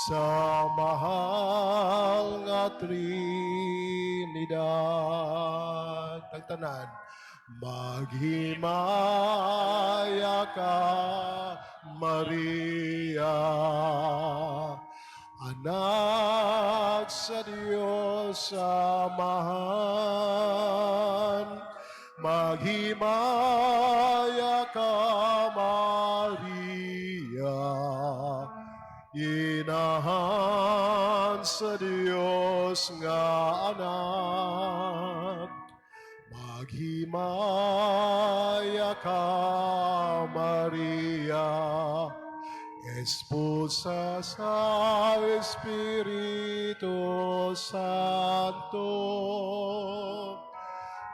sa mahal nga Trinidad. Tagtanan, maghimaya ka, Maria, anak sa Diyos Amahan. Maghimaya ka, Maria, inahan sa Diyos nga anak. Maghimaya ka, Maria, esposa sa Espiritu Santo.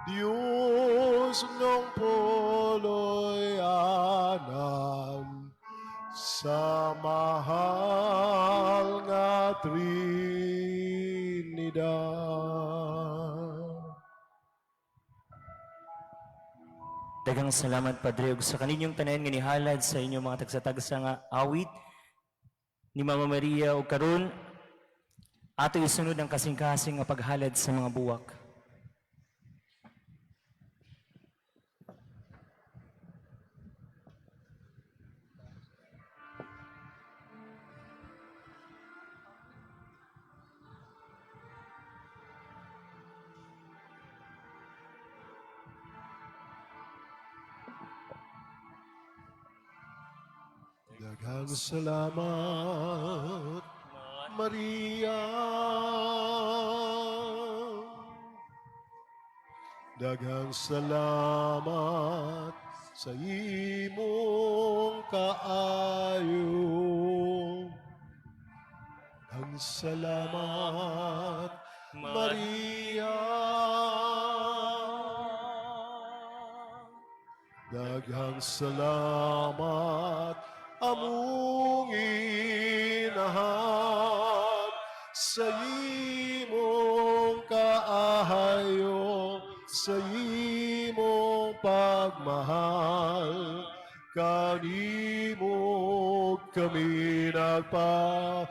Diyos nung puloy anan sa mahal nga Trinidad. Daghang salamat, Padre, ug sa kaninyong tanan nga nihalad sa inyong mga tagsa-tagsa nga awit ni Mama Maria. Ug karon ato isunod ang kasing-kasing nga paghalad sa mga buwak. Daghang salamat, Maria. Daghang salamat sa imong kaayo. Daghang Daghang salamat, Maria. Daghang salamat, among inahan, sa imong kaayo, sa imong pagmahal. Kanimo kami nagpasalamat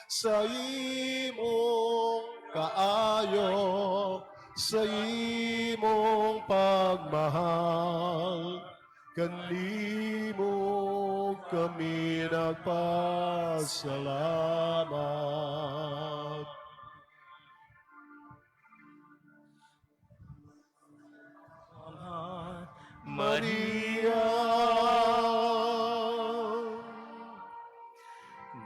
sa imong kaayo, sa imong pagmahal. Kanimo kami nagpasalamat. Maria,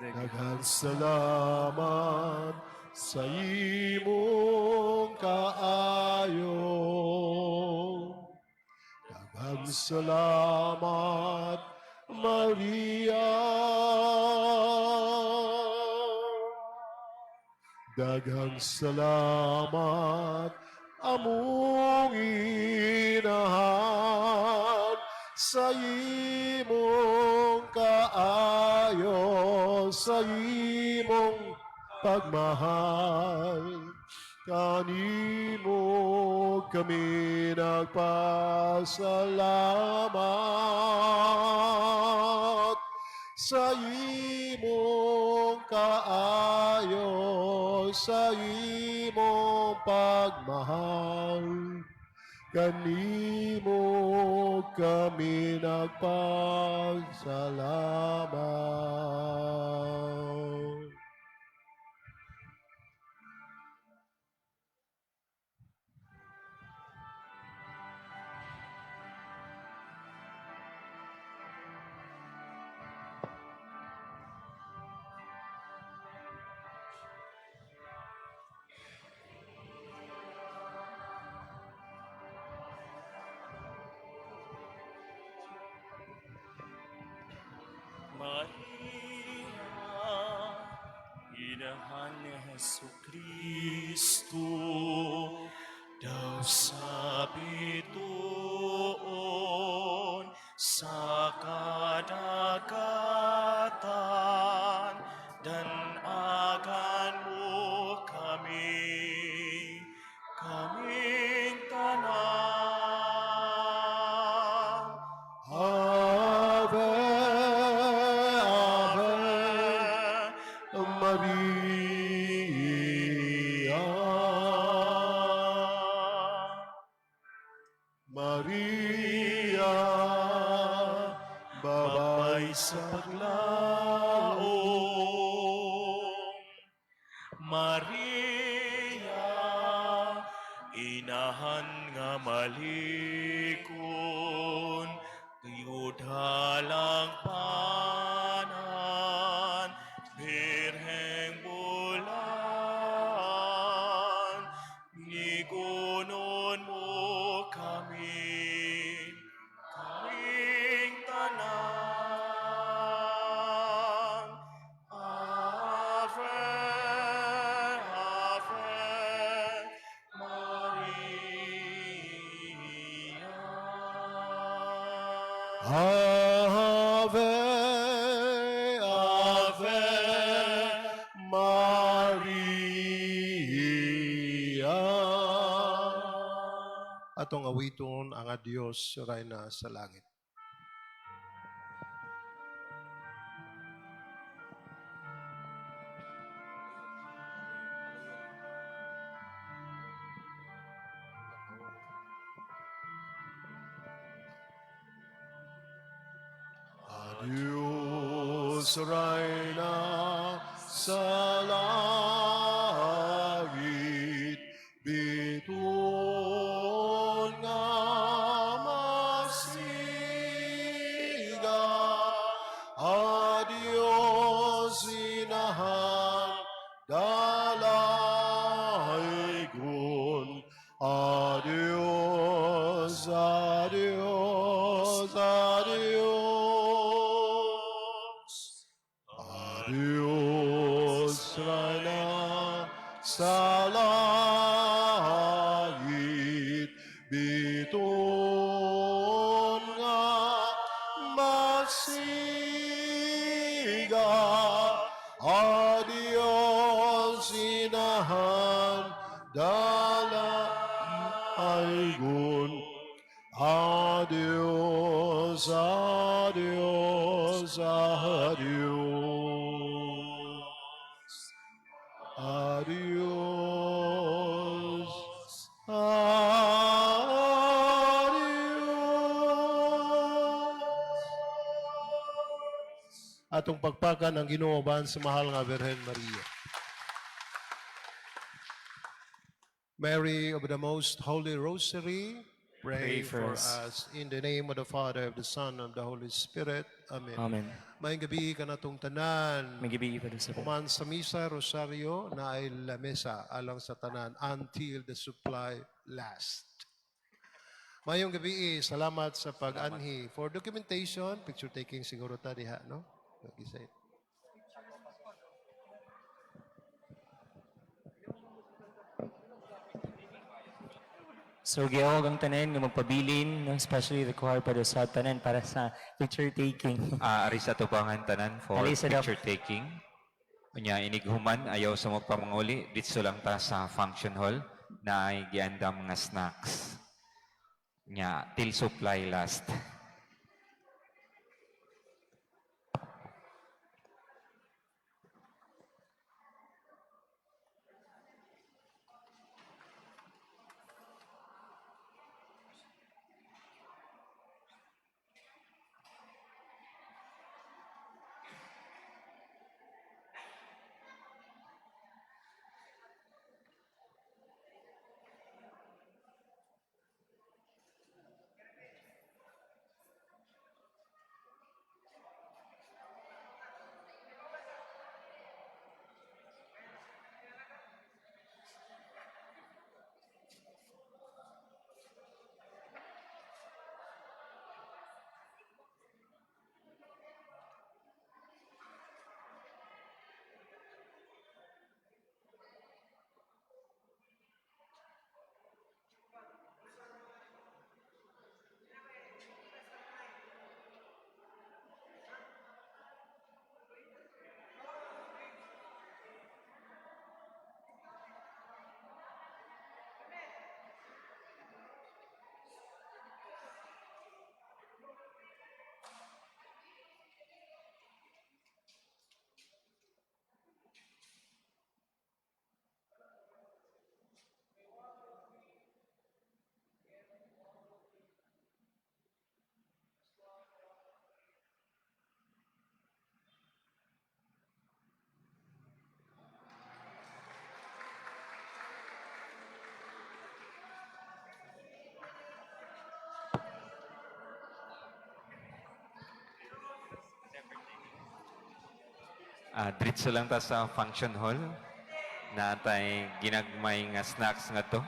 daghang salamat sa imong kaayo. Daghang salamat, Maria. Daghang salamat, among inahan, sa imong kaayo, sa imong pagmahal. Kanimo kami nagpasalamat sa imong kaayo, sa imong pagmahal. Kanimo kami nagpasalamat. Maria, Inahan ni Hesu Kristo, daw sa bituon, sa kadagatan, danagan mo kami, kaming tanan. Ave, Ave, Maria. Maria, Babay babay sa paglaom. Maria, inahan nga malikon, halang panan, birheng bulan, nigunon mo kami, kaming tanan. Ave, Ave, Maria. Ave, Ave, Maria. Atong awiton ang Diyos rayna sa langit. Diyos rayna sa langit, bituon nga masiga. A Diyos inahan dalaygon. Adios, adios, adios. Adios, Reyna sa langit, bituon nga masiga. Adios, inahan, dalaygon. Adios, adios, adios. Adios, adios. Atong pagpakan ang Ginoo ban sa mahal nga Birhen Maria. Mary of the Most Holy Rosary, pray Pray for for us. us. In the name of the Father, of the Son, of the Holy Spirit. Amen. Amen. Maayong gabii kanatong tanan. Maayong gabii, Father Sir. Human sa misa, Rosario, naay lamesa alang sa tanan until the supply last. Maayong gabii, salamat sa pag-anhi. For documentation, picture taking siguro ta diha, no? Nag-isa. So giawag ang tanan nga magpabilin, no? Especially the choir para sa tanan para sa picture taking. Ari sa tubangan tanan for Ali sa dap- picture taking. Unya inighuman ayaw sa magpamanguli ditso lang ta sa function hall na ay giandam nga snacks. Nya till supply last. Diretso lang ta sa function hall na tay ginagmay nga snacks nga to.